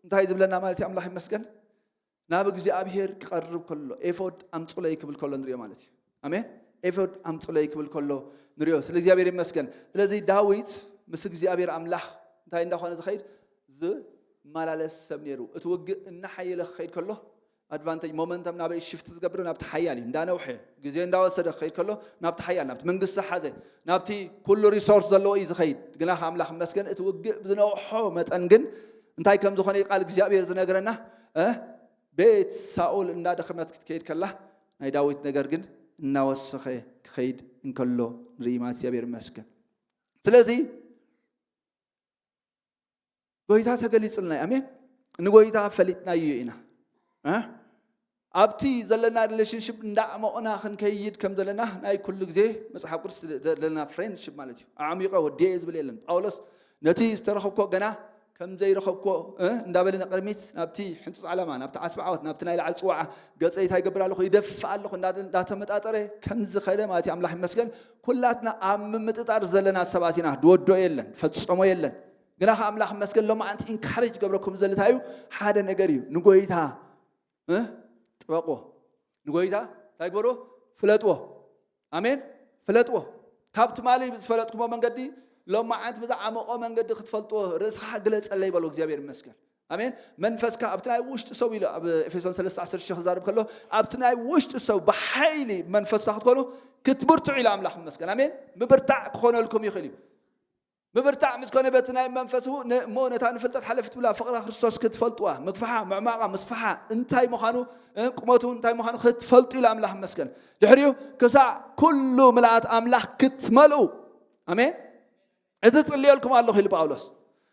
እንታይ ዝብለና ማለት እዩ? ኣምላኽ ይመስገን። ናብ እግዚኣብሔር ክቐርብ ከሎ፣ ኤፎድ ኣምጹለይ ክብል ከሎ ንሪኦ ማለት እዩ። ኣሜን። ኤፎድ ኣምጹለይ ክብል ከሎ ንሪኦ። ስለ እግዚኣብሔር ይመስገን። ስለዚ ዳዊት ምስ እግዚኣብሔር ኣምላኽ እንታይ እንዳኾነ ዝኸይድ? ዝመላለስ ሰብ ነይሩ። እቲ ውግእ እናሓየለ ክኸይድ ከሎ፣ ኣድቫንቴጅ ሞመንተም ናበይ ሽፍት ዝገብር? ናብቲ ሓያል እዩ። እንዳነውሐ፣ ግዜ እንዳወሰደ ክኸይድ ከሎ፣ ናብቲ ሓያል፣ ናብቲ መንግስቲ ሓዘ፣ ናብቲ ኩሉ ሪሶርስ ዘለዎ እዩ ዝኸይድ። ግና ከ ኣምላኽ ይመስገን፣ እቲ ውግእ ብዝነውሖ መጠን ግን እንታይ ከም ዝኾነ እዩ ቃል እግዚኣብሔር ዝነግረና። እ? ቤት ሳኦል እንዳደኸመት ክትከይድ ከላ፣ ናይ ዳዊት ነገር ግን እናወሰኸ ክኸይድ እንከሎ ንርኢ ማለት፣ እግዚኣብሔር ይመስገን። ስለዚ ጎይታ ተገሊጽልና እዩ። ኣሜን። ንጎይታ ፈሊጥናዮ ኢና። እ? ኣብቲ ዘለና ሪሌሽንሽፕ እንዳዕመቕና ክንከይድ ከም ዘለና ናይ ኩሉ ግዜ መጽሓፍ ቅዱስ ደ-፣ ደ-፣ ዘለና ፍሬንድሽፕ ማለት እዩ። ኣዕሚቐ ወዲየ ዝብል የለን። ጳውሎስ ነቲ ዝተረኸብኮ ገና ከም ዘይረኸብኮ፣ እ፣ እንዳበለ ንቕድሚት ናብቲ ሕንጹጽ ዓላማ፣ ናብቲ ዓስቢ ዓወት፣ ናብቲ ናይ ላዕሊ ጽዋዓ ገጸይ እንታይ ይገብር ኣለኹ? ይደፍእ ኣለኹ እንዳ-፣ እንዳተመጣጠረ ከም ዝኸደ ማለት እዩ። ኣምላኽ ይመስገን። ኩላትና ኣብ ምምጥጣር ዘለና ሰባት ኢና። ድወዶ የለን፣ ፈጸሞ የለን። ግና ከ ኣምላኽ ይመስገን፣ ሎማዓንቲ ኢንካሬጅ ገብረኩም ዘሊ እንታይ እዩ? ሓደ ነገር እዩ። ንጎይታ፣ እ፣ ጥበቅዎ። ንጎይታ እንታይ ግበርዎ? ፍለጥዎ። ኣሜን። ፍለጥዎ። ካብ ትማሊ ብዝፈለጥኩሞ መንገዲ ሎማዓንቲ ብዝዓመቆ መንገዲ ክትፈልጥዎ ርእስኻ ግለጸለይ በሎ። እግዚኣብሔር ይመስገን። ኣሜን። መንፈስካ ኣብቲ ናይ ውሽጢ ሰብ ኢሉ ኣብ ኤፌሶን ሰለስተ ዓሰርተ ሽዱሽተ ክዛረብ ከሎ፣ ኣብቲ ናይ ውሽጢ ሰብ ብሓይሊ መንፈስካ ክትኮኑ ክትብርትዑ ኢሉ ኣምላኽ ይመስገን። ኣሜን። ምብርታዕ ክኾነልኩም ይኽእል እዩ። ምብርታዕ ምስ ኮነ በቲ ናይ መንፈሱ ነ-፣ እሞ ነታ ንፍልጠት ሓለፊት ብላ ፍቕራ ክርስቶስ ክትፈልጥዋ፣ ምግፋሓ፣ ምዕማቓ፣ ምስፋሓ እንታይ ምዃኑ፣ እ፣ ቁመቱ እንታይ ምዃኑ ክትፈልጡ ኢሉ ኣምላኽ ይመስገን። ድሕሪኡ ክሳዕ ኩሉ ምልኣት ኣምላኽ ክትመልኡ። ኣሜን። እዚ ጽልየልኩም ኣለኹ ኢሉ ጳውሎስ።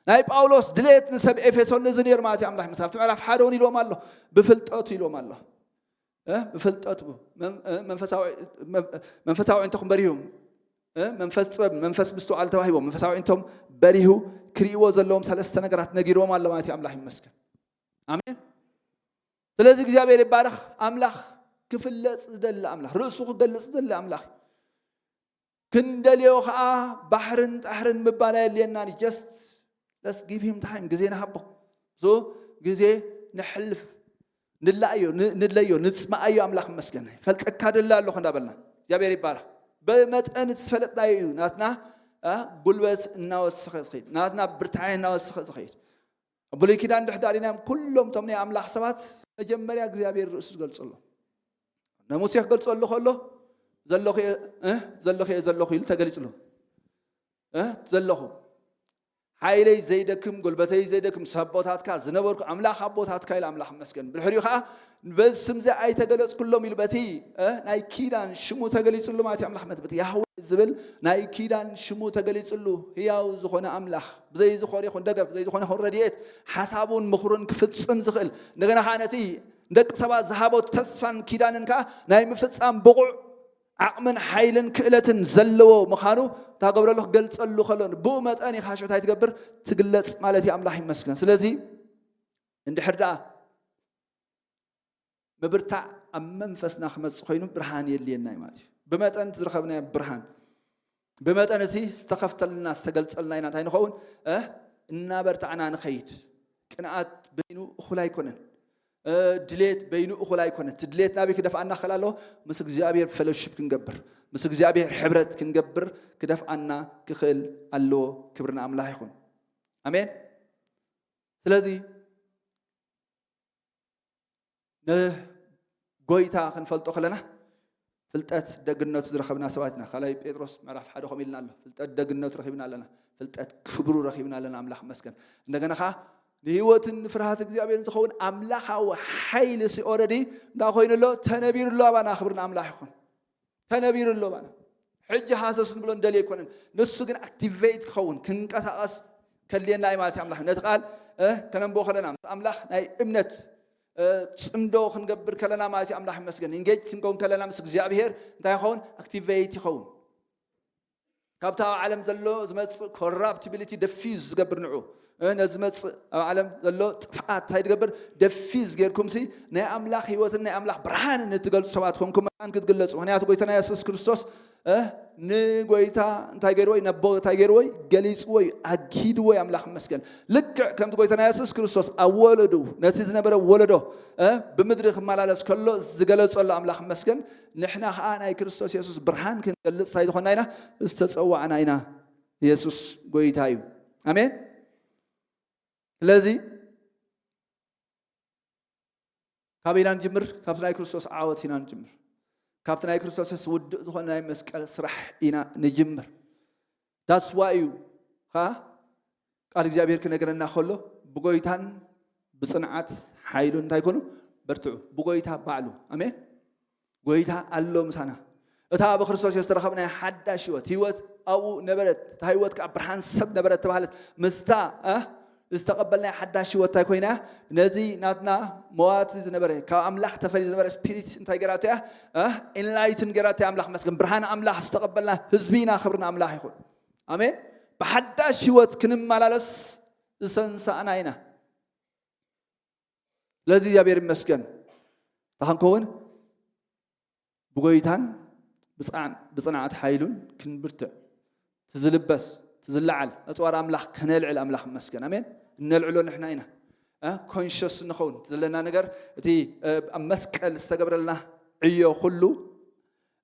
ናይ ጳውሎስ ድሌት ንሰብ ኤፌሶን እዚ ነይሩ ማለት እዩ። ኣምላኽ ይመስገን። ኣብቲ ምዕራፍ ሓደ እውን ኢልዎም ኣሎ። ብፍልጠቱ ኢልዎም ኣሎ። እ፣ ብፍልጠቱ መን-፣ እ፣ መንፈሳዊ፣ መን-፣ መንፈሳዊ እንተኹም በሪሁ፣ እ፣ መንፈስ ጥበብ፣ መንፈስ ምስትውዓል ተዋሂቦም፣ መንፈሳዊ እንቶም በሪሁ ክርእይዎ ዘለዎም ሰለስተ ነገራት ነጊርዎም ኣሎ ማለት እዩ። ኣምላኽ ይመስገን። ኣሜን። ስለዚ እግዚኣብሔር ይባረኽ። ኣምላኽ ክፍለጥ ዝደሊ ኣምላኽ፣ ርእሱ ክገልጽ ዝደሊ ኣምላኽ። ክንደልዮ ኸዓ ባሕርን ጣሕርን ምባል ኣየድልየናን እዩ። Just let's give him time፣ ግዜ ንሃቦ። So ግዜ ነሕልፍ፣ ንላእዮ፣ ን-፣ ንድለዮ፣ ንጽማኣዮ። ኣምላኽ ይመስገን። ፈልጠካ ደሊ ኣለኹ እንዳበልና እግዚኣብሔር ይባረኽ። ብመጠን እቲ ዝፈለጥናዮ እዩ ናትና፣ እ፣ ጉልበት እናወሰኸ ዝኸይድ፣ ናትና ብርታዐ እናወሰኸ ዝኸይድ። ኣብ ብሉይ ኪዳን ድሕዳር ኢና፣ ኩሎም እቶም ናይ ኣምላኽ ሰባት መጀመርያ እግዚኣብሔር ርእሱ ዝገልጸሎም። ንሙሴ ክገልጸሉ ከሎ፣ "ዘለኹ እየ፣ እ፣ ዘለኹ እየ ዘለኹ" ኢሉ ተገሊጽሉ። እ፣ ዘለኹ፣ ሓይለይ ዘይደክም፣ ጉልበተይ ዘይደክም፣ ምስ ኣቦታትካ ዝነበርኩ ኣምላኽ ኣቦታትካ ኢሉ ኣምላኽ ይመስገን። ብድሕሪኡ ኸዓ በዚ ስም እዚ ኣይተገለጽኩሎም ኢሉ በቲ፣ እ፣ ናይ ኪዳን ሽሙ ተገሊጽሉ ማለት እዩ። ኣምላኽ መት-፣ በቲ ያህዌ ዝብል ናይ ኪዳን ሽሙ ተገሊጽሉ፣ ህያው ዝኾነ ኣምላኽ፣ ብዘይ ዝኾነ ይኹን ደገፍ፣ ብዘይ ዝኾነ ይኹን ረድኤት፣ ሓሳቡን ምኽሩን ክፍጽም ዝኽእል፣ እንደገና ኸዓ ነቲ ንደቂ ሰባት ዝሃቦ ተስፋን ኪዳንን ከኣ ናይ ምፍጻም ብቑዕ ዓቕምን ሓይልን ክእለትን ዘለዎ ምዃኑ እታ ገብረሉ ክገልጸሉ ከሎ፣ ብኡ መጠን ኢኻ ሽዑ እንታይ ትገብር? ትግለጽ ማለት እዩ። ኣምላኽ ይመስገን። ስለዚ እንድሕር ደኣ ምብርታዕ ኣብ መንፈስና ክመጽእ ኮይኑ ብርሃን የድልየና እዩ ማለት እዩ። ብመጠን እቲ ዝረኸብናዮ ብርሃን፣ ብመጠን እቲ ዝተኸፍተልና፣ ዝተገልጸልና ኢና እንታይ ንኸውን? እ? እናበርታዕና ንኸይድ። ቅንኣት በይኑ እኹል ኣይኮነን። ድሌት በይኑ እኹል ኣይኮነን። እቲ ድሌት ናበይ ክደፍኣና ክኽእል ኣለዎ? ምስ እግዚኣብሔር ፈሎሺፕ ክንገብር፣ ምስ እግዚኣብሔር ሕብረት ክንገብር ክደፍኣና ክኽእል ኣለዎ። ክብሪ ንኣምላኽ ይኹን። ኣሜን። ስለዚ ንጎይታ ክንፈልጦ ከለና ፍልጠት ደግነቱ ዝረኸብና ሰባት ኢና። ካልኣይ ጴጥሮስ ምዕራፍ ሓደ ከምኡ ኢልና ኣሎ። ፍልጠት ደግነቱ ረኺብና ኣለና። ፍልጠት ክብሩ ረኺብና ኣለና። ኣምላኽ ይመስገን። እንደገና ኸዓ ንህይወትን ንፍርሃት እግዚኣብሔር ዝኸውን ኣምላኻዊ ሓይሊ ሲ ኦረዲ እንታይ ኮይኑ ኣሎ? ተነቢሩ ኣሎ ኣባና። ክብሪ ንኣምላኽ ይኹን። ተነቢሩ ኣሎ ኣባና። ሕጂ ሃሰስ ንብሎ እንደልዮ ኣይኮነን። ንሱ ግን ኣክቲቬት ክኸውን ክንቀሳቐስ ከድልየና እዩ ማለት እዩ። ኣምላኽ ነቲ ቃል እ፣ ከነንብቦ ከለና ምስ ኣምላኽ ናይ እምነት እ፣ ጽምዶ ክንገብር ከለና ማለት እዩ። ኣምላኽ ይመስገን። ኢንጌጅ ክንከውን ከለና ምስ እግዚኣብሔር እንታይ ይኸውን? ኣክቲቬት ይኸውን። ካብቲ ኣብ ዓለም ዘሎ ዝመጽእ ኮራፕቲቢሊቲ ደፊዝ ዝገብር ንዑ እ፣ ነዚ ዝመጽእ ኣብ ዓለም ዘሎ ጥፍኣት እንታይ ዝገብር? ደፊዝ ጌርኩም ሲ ናይ ኣምላኽ ህይወትን ናይ ኣምላኽ ብርሃንን እትገልጹ ሰባት ኮንኩም መታን ክትግለጹ። ምኽንያቱ ጎይታና የሱስ ክርስቶስ እ፣ ንጎይታ እንታይ ገይርዎ እዩ? ነቦ እንታይ ገይርዎ እዩ? ገሊጽዎ እዩ፣ ኣግሂድዎ እዩ። ኣምላኽ ይመስገን። ልክዕ ከምቲ ጎይታና የሱስ ክርስቶስ ኣብ ወለዱ ነቲ ዝነበረ ወለዶ እ፣ ብምድሪ ክመላለስ ከሎ ዝገለጸሉ ኣምላኽ ይመስገን። ንሕና ኸዓ ናይ ክርስቶስ የሱስ ብርሃን ክንገልጽ እንታይ ዝኾንና ኢና? ዝተጸዋዕና ኢና። የሱስ ጎይታ እዩ። ኣሜን። ስለዚ ካበይ ኢና ንጅምር? ካብቲ ናይ ክርስቶስ ዓወት ኢና ንጅምር። ካብቲ ናይ ክርስቶስ የሱስ ውድእ ዝኾነ ናይ መስቀል ስራሕ ኢና ንጅምር። ዳትስ ዋይ እዩ ኸዓ ቃል እግዚኣብሔር ክነገረና ከሎ ብጎይታን ብጽንዓት ሓይሉን እንታይ ኮኑ? በርትዑ። ብጎይታ ባዕሉ። ኣሜን። ጎይታ ኣሎ ምሳና። እታ ብክርስቶስ የሱስ ዝተረኸብናያ ሓዳሽ ህይወት፣ ህይወት ኣብኡ ነበረት፣ እታ ህይወት ከዓ ብርሃን ሰብ ነበረት ተባህለት። ምስታ እ፣ ዝተቐበልናያ ሓዳሽ ህይወት እንታይ ኮይና? ነዚ ናትና መዋቲ ዝነበረ፣ ካብ ኣምላኽ ተፈልዩ ዝነበረ ስፒሪት እንታይ ገይራቶ እያ? እ፣ ኢንላይትን ገይራቶ እያ። ኣምላኽ መስገን። ብርሃን ኣምላኽ ዝተቐበልና ህዝቢ ኢና። ክብሪ ንኣምላኽ ይኹን። ኣሜን። ብሓዳሽ ህይወት ክንመላለስ ዝሰንሳእና ኢና። ስለዚ እግዚኣብሔር ይመስገን። እንታይ ክንከውን? ብጎይታን ብጽዓን-፣ ብጽንዓት ሓይሉን ክንብርትዕ፣ ትዝልበስ፣ ትዝለዓል ኣጽዋር ኣምላኽ ከነልዕል ኣምላኽ ይመስገን። ኣሜን። እነልዕሎ ንሕና ኢና። እ፣ ኮንሽስ ንኸውን ዘለና ነገር፣ እቲ፣ እ፣ ኣብ መስቀል ዝተገብረልና ዕዮ ኩሉ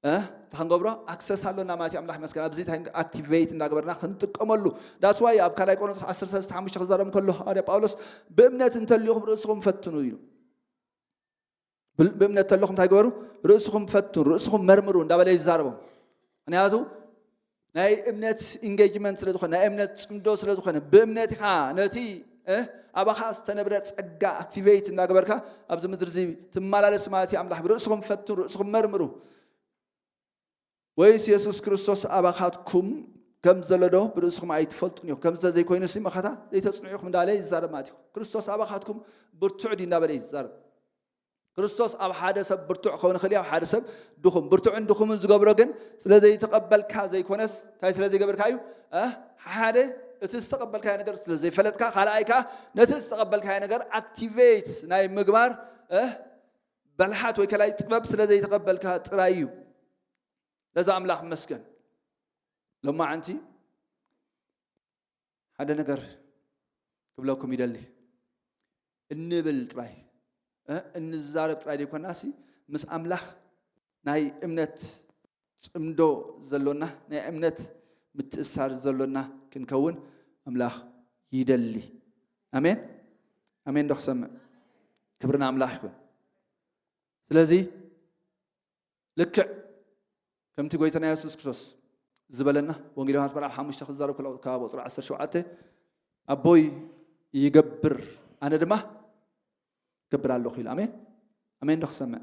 እ፣ እንታይ ክንገብሮ? ኣክሰስ ኣሎና ማለት እዩ። ኣምላኽ ይመስገን። ኣብዚ እንታይ ኣክቲቬት እንዳገበርና ክንጥቀመሉ። ዳትስ ዋይ ኣብ ካልኣይ ቆሮንቶስ ዓሰርተ ሰለስተ ሓሙሽተ ክዛረብ ከሎ ሃዋርያ ጳውሎስ ብእምነት እንተልዩኹም ርእስኹም ፈትኑ ኢሉ። ብል-፣ ብእምነት እንተለኹም እንታይ ግበሩ? ርእስኹም ፈትኑ፣ ርእስኹም መርምሩ እንዳበለ ይዛረቦም። ምክንያቱ ናይ እምነት ኢንጌጅመንት ስለ ዝኾነ፣ ናይ እምነት ጽምዶ ስለ ዝኾነ፣ ብእምነት ኢኻ ነቲ፣ እ፣ ኣባኻ ዝተነብረ ጸጋ ኣክቲቬት እንዳገበርካ ኣብዚ ምድሪ እዚ ትመላለስ ማለት እዩ። ኣምላኽ ብርእስኹም ፈትኑ፣ ርእስኹም መርምሩ። ወይስ የሱስ ክርስቶስ ኣባኻትኩም ከም ዘሎ ዶ ብርእስኹም ኣይትፈልጡን ኢኹም? ከምዚ ዘይኮይኑሲ መኸታ ዘይተጽንዑ ኢኹም እንዳበለ ይዛረብ ማለት እዩ። ክርስቶስ ኣባኻትኩም ብርቱዕ ድዩ እንዳበለ ይዛረብ። ክርስቶስ ኣብ ሓደ ሰብ ብርቱዕ ክኸውን ይኽእል እዩ፣ ኣብ ሓደ ሰብ ድኹም። ብርቱዕን ድኹምን ዝገብሮ ግን ስለ ዘይተቐበልካ ዘይኮነስ፣ እንታይ ስለ ዘይገበርካ እዩ? እ፣ ሓደ፣ እቲ ዝተቐበልካዮ ነገር ስለ ዘይፈለጥካ፣ ካልኣይ ከኣ ነቲ ዝተቐበልካዮ ነገር ኣክቲቬት ናይ ምግባር፣ እ፣ በልሓት ወይ ከላይ ጥበብ ስለ ዘይተቐበልካ ጥራይ እዩ። ነዚ ኣምላኽ መስገን። ሎማዓንቲ ሓደ ነገር ክብለኩም ይደሊ። እንብል ጥራይ፣ እ፣ እንዛረብ ጥራይ ዘይኮናሲ፣ ምስ ኣምላኽ ናይ እምነት ጽምዶ ዘሎና፣ ናይ እምነት ምትእሳር ዘሎና ክንከውን ኣምላኽ ይደሊ። ኣሜን። ኣሜን ዶ ክሰምዕ? ክብሪ ንኣምላኽ ይኹን። ስለዚ ልክዕ ከምቲ ጎይታና የሱስ ክርስቶስ ዝበለና፣ ወንጌል ዮሃንስ ምዕራፍ ሓሙሽተ ክዛረብ ከሎ ካብ ቁጽሪ ዓሰርተ ሸውዓተ፣ "ኣቦይ ይገብር፣ ኣነ ድማ እገብር ኣለኹ" ኢሉ። ኣሜን። ኣሜን ዶ ክሰምዕ?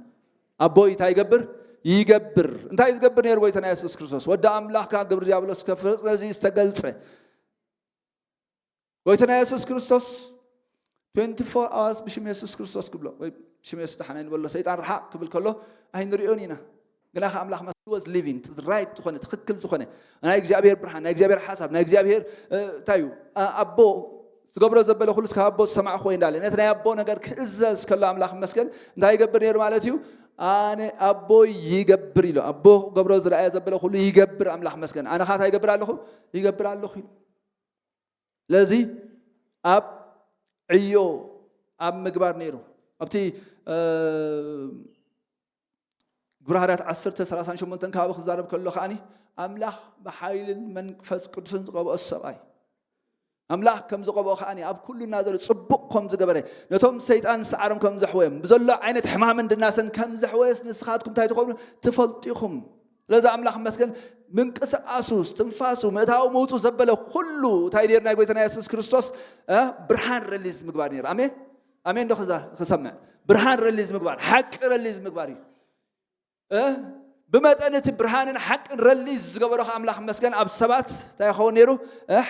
ኣቦይ እንታይ ይገብር? ይገብር። እንታይ ዝገብር ነይሩ ጎይታና የሱስ ክርስቶስ? ወዲ ኣምላኽ ከኣ ግብሪ ዲያብሎስ ከፍርስ ነዚ ዝተገልጸ። ጎይታና የሱስ ክርስቶስ ትዌንቲ ፎር ኣወርስ ብሽም የሱስ ክርስቶስ ክብሎ፣ ወይ ብሽም የሱስ ደሓን ኣይንበሎ፣ ሰይጣን ርሓቕ ክብል ከሎ ኣይንሪኦን ኢና። ግና ከ ኣምላኽ መስ-፣ was living፣ ራይት ዝኾነ፣ ትኽክል ዝኾነ፣ ናይ እግዚኣብሔር ብርሃን፣ ናይ እግዚኣብሔር ሓሳብ፣ ናይ እግዚኣብሔር፣ እ፣ እንታይ እዩ? ኣ-፣ ኣቦ ዝገብሮ ዘበለ ኩሉ ካብ ኣቦ ዝሰማዕኹ ወይ እንዳለ፣ ነቲ ናይ ኣቦ ነገር ክእዘዝ ከሎ ኣምላኽ መስገን እንታይ ይገብር ነይሩ ማለት እዩ? ኣነ ኣቦ ይገብር ኢሉ፣ ኣቦ ክገብሮ ዝረኣየ ዘበለ ኩሉ ይገብር ኣምላኽ መስገን። ኣነ ኸ እንታይ ይገብር ኣለኹ? ይገብር ኣለኹ ኢሉ። ስለዚ ኣብ ዕዮ ኣብ ምግባር ነይሩ። ኣብቲ ግብረ ሃዋርያት ዓሰርተ ሰላሳን ሸሞንተን ከባቢ ክዛረብ ከሎ ከዓኒ ኣምላኽ ብሓይልን መንፈስ ቅዱስን ዝቐብኦ ሰብኣይ፣ ኣምላኽ ከም ዝቐብኦ ከዓኒ ኣብ ኩሉ እናዘለ ጽቡቕ ከም ዝገበረ፣ ነቶም ሰይጣን ሰዓሮም ከም ዘሕወዮም፣ ብዘሎ ዓይነት ሕማምን ድናሰን ከም ዘሕወየስ ንስኻትኩም እንታይ ትኾኑ ትፈልጡ ኢኹም። ስለዚ ኣምላኽ መስገን ምንቅስቃሱ፣ ትንፋሱ፣ ምእታው ምውፁ ዘበለ ኩሉ እንታይ ነይሩ? ናይ ጎይታና የሱስ ክርስቶስ ብርሃን ረሊዝ ምግባር ነይሩ። ኣሜን ኣሜን። ዶ ክሰምዕ? ብርሃን ረሊዝ ምግባር፣ ሓቂ ረሊዝ ምግባር እዩ። ብመጠን እቲ ብርሃንን ሓቅን ረሊዝ ዝገበሮ ኣምላኽ መስገን ኣብ ሰባት እንታይ ይኸውን ነይሩ?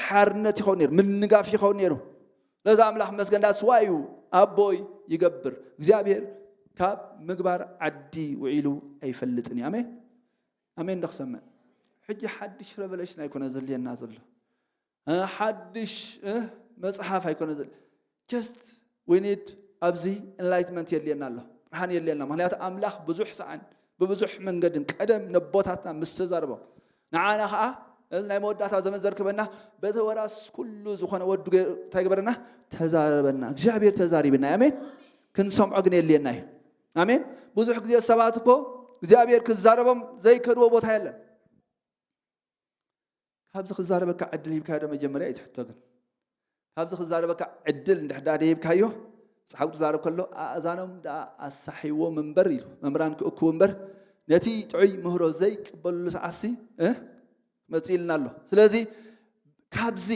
ሓርነት ይኸውን ነይሩ፣ ምንጋፍ ይኸውን ነይሩ። ለዛ ኣምላኽ መስገን ዳስዋ እዩ ኣቦይ ይገብር። እግዚኣብሔር ካብ ምግባር ዓዲ ውዒሉ ኣይፈልጥን እዩ። ኣሜን ኣሜን። ዶ ክሰምዕ? ሕጂ ሓድሽ ሬቨሌሽን ኣይኮነ ዘልየና ዘሎ፣ ሓድሽ መፅሓፍ ኣይኮነ ዘል just we need ኣብዚ ኢንላይትመንት የድልየና ኣሎ፣ ብርሃን የድልየና። ምክንያቱ ኣምላኽ ብዙሕ ሰዓን ብብዙሕ መንገድን ቀደም ነቦታትና ምስ ተዛርቦም ንዓና ከዓ እዚ ናይ መወዳእታ ዘመን ዘርክበና በቲ ወራስ ኩሉ ዝኾነ ወዱ እንታይ ገበረና? ተዛረበና። እግዚኣብሔር ተዛሪብና። ኣሜን። ክንሰምዖ ግን የድልየና እዩ። ኣሜን። ብዙሕ ግዜ ሰባት እኮ እግዚኣብሔር ክዛረቦም ዘይከድዎ ቦታ የለን። ካብዚ ክዛረበካ ዕድል ሂብካዮ ዶ? መጀመርያ እዩ ትሕቶ። ግን ካብዚ ክዛረበካ ዕድል እንድሕዳ ደይብካዮ፣ መጽሓፍ ቅዱስ ክዛረብ ከሎ ኣእዛኖም ደኣ ኣሳሕይዎም እምበር ኢሉ፣ መምህራን ክእክቡ እምበር ነቲ ጥዑይ ምህሮ ዘይቅበልሉ ሰዓትሲ መጽእ ኢልና ኣሎ። ስለዚ ካብዚ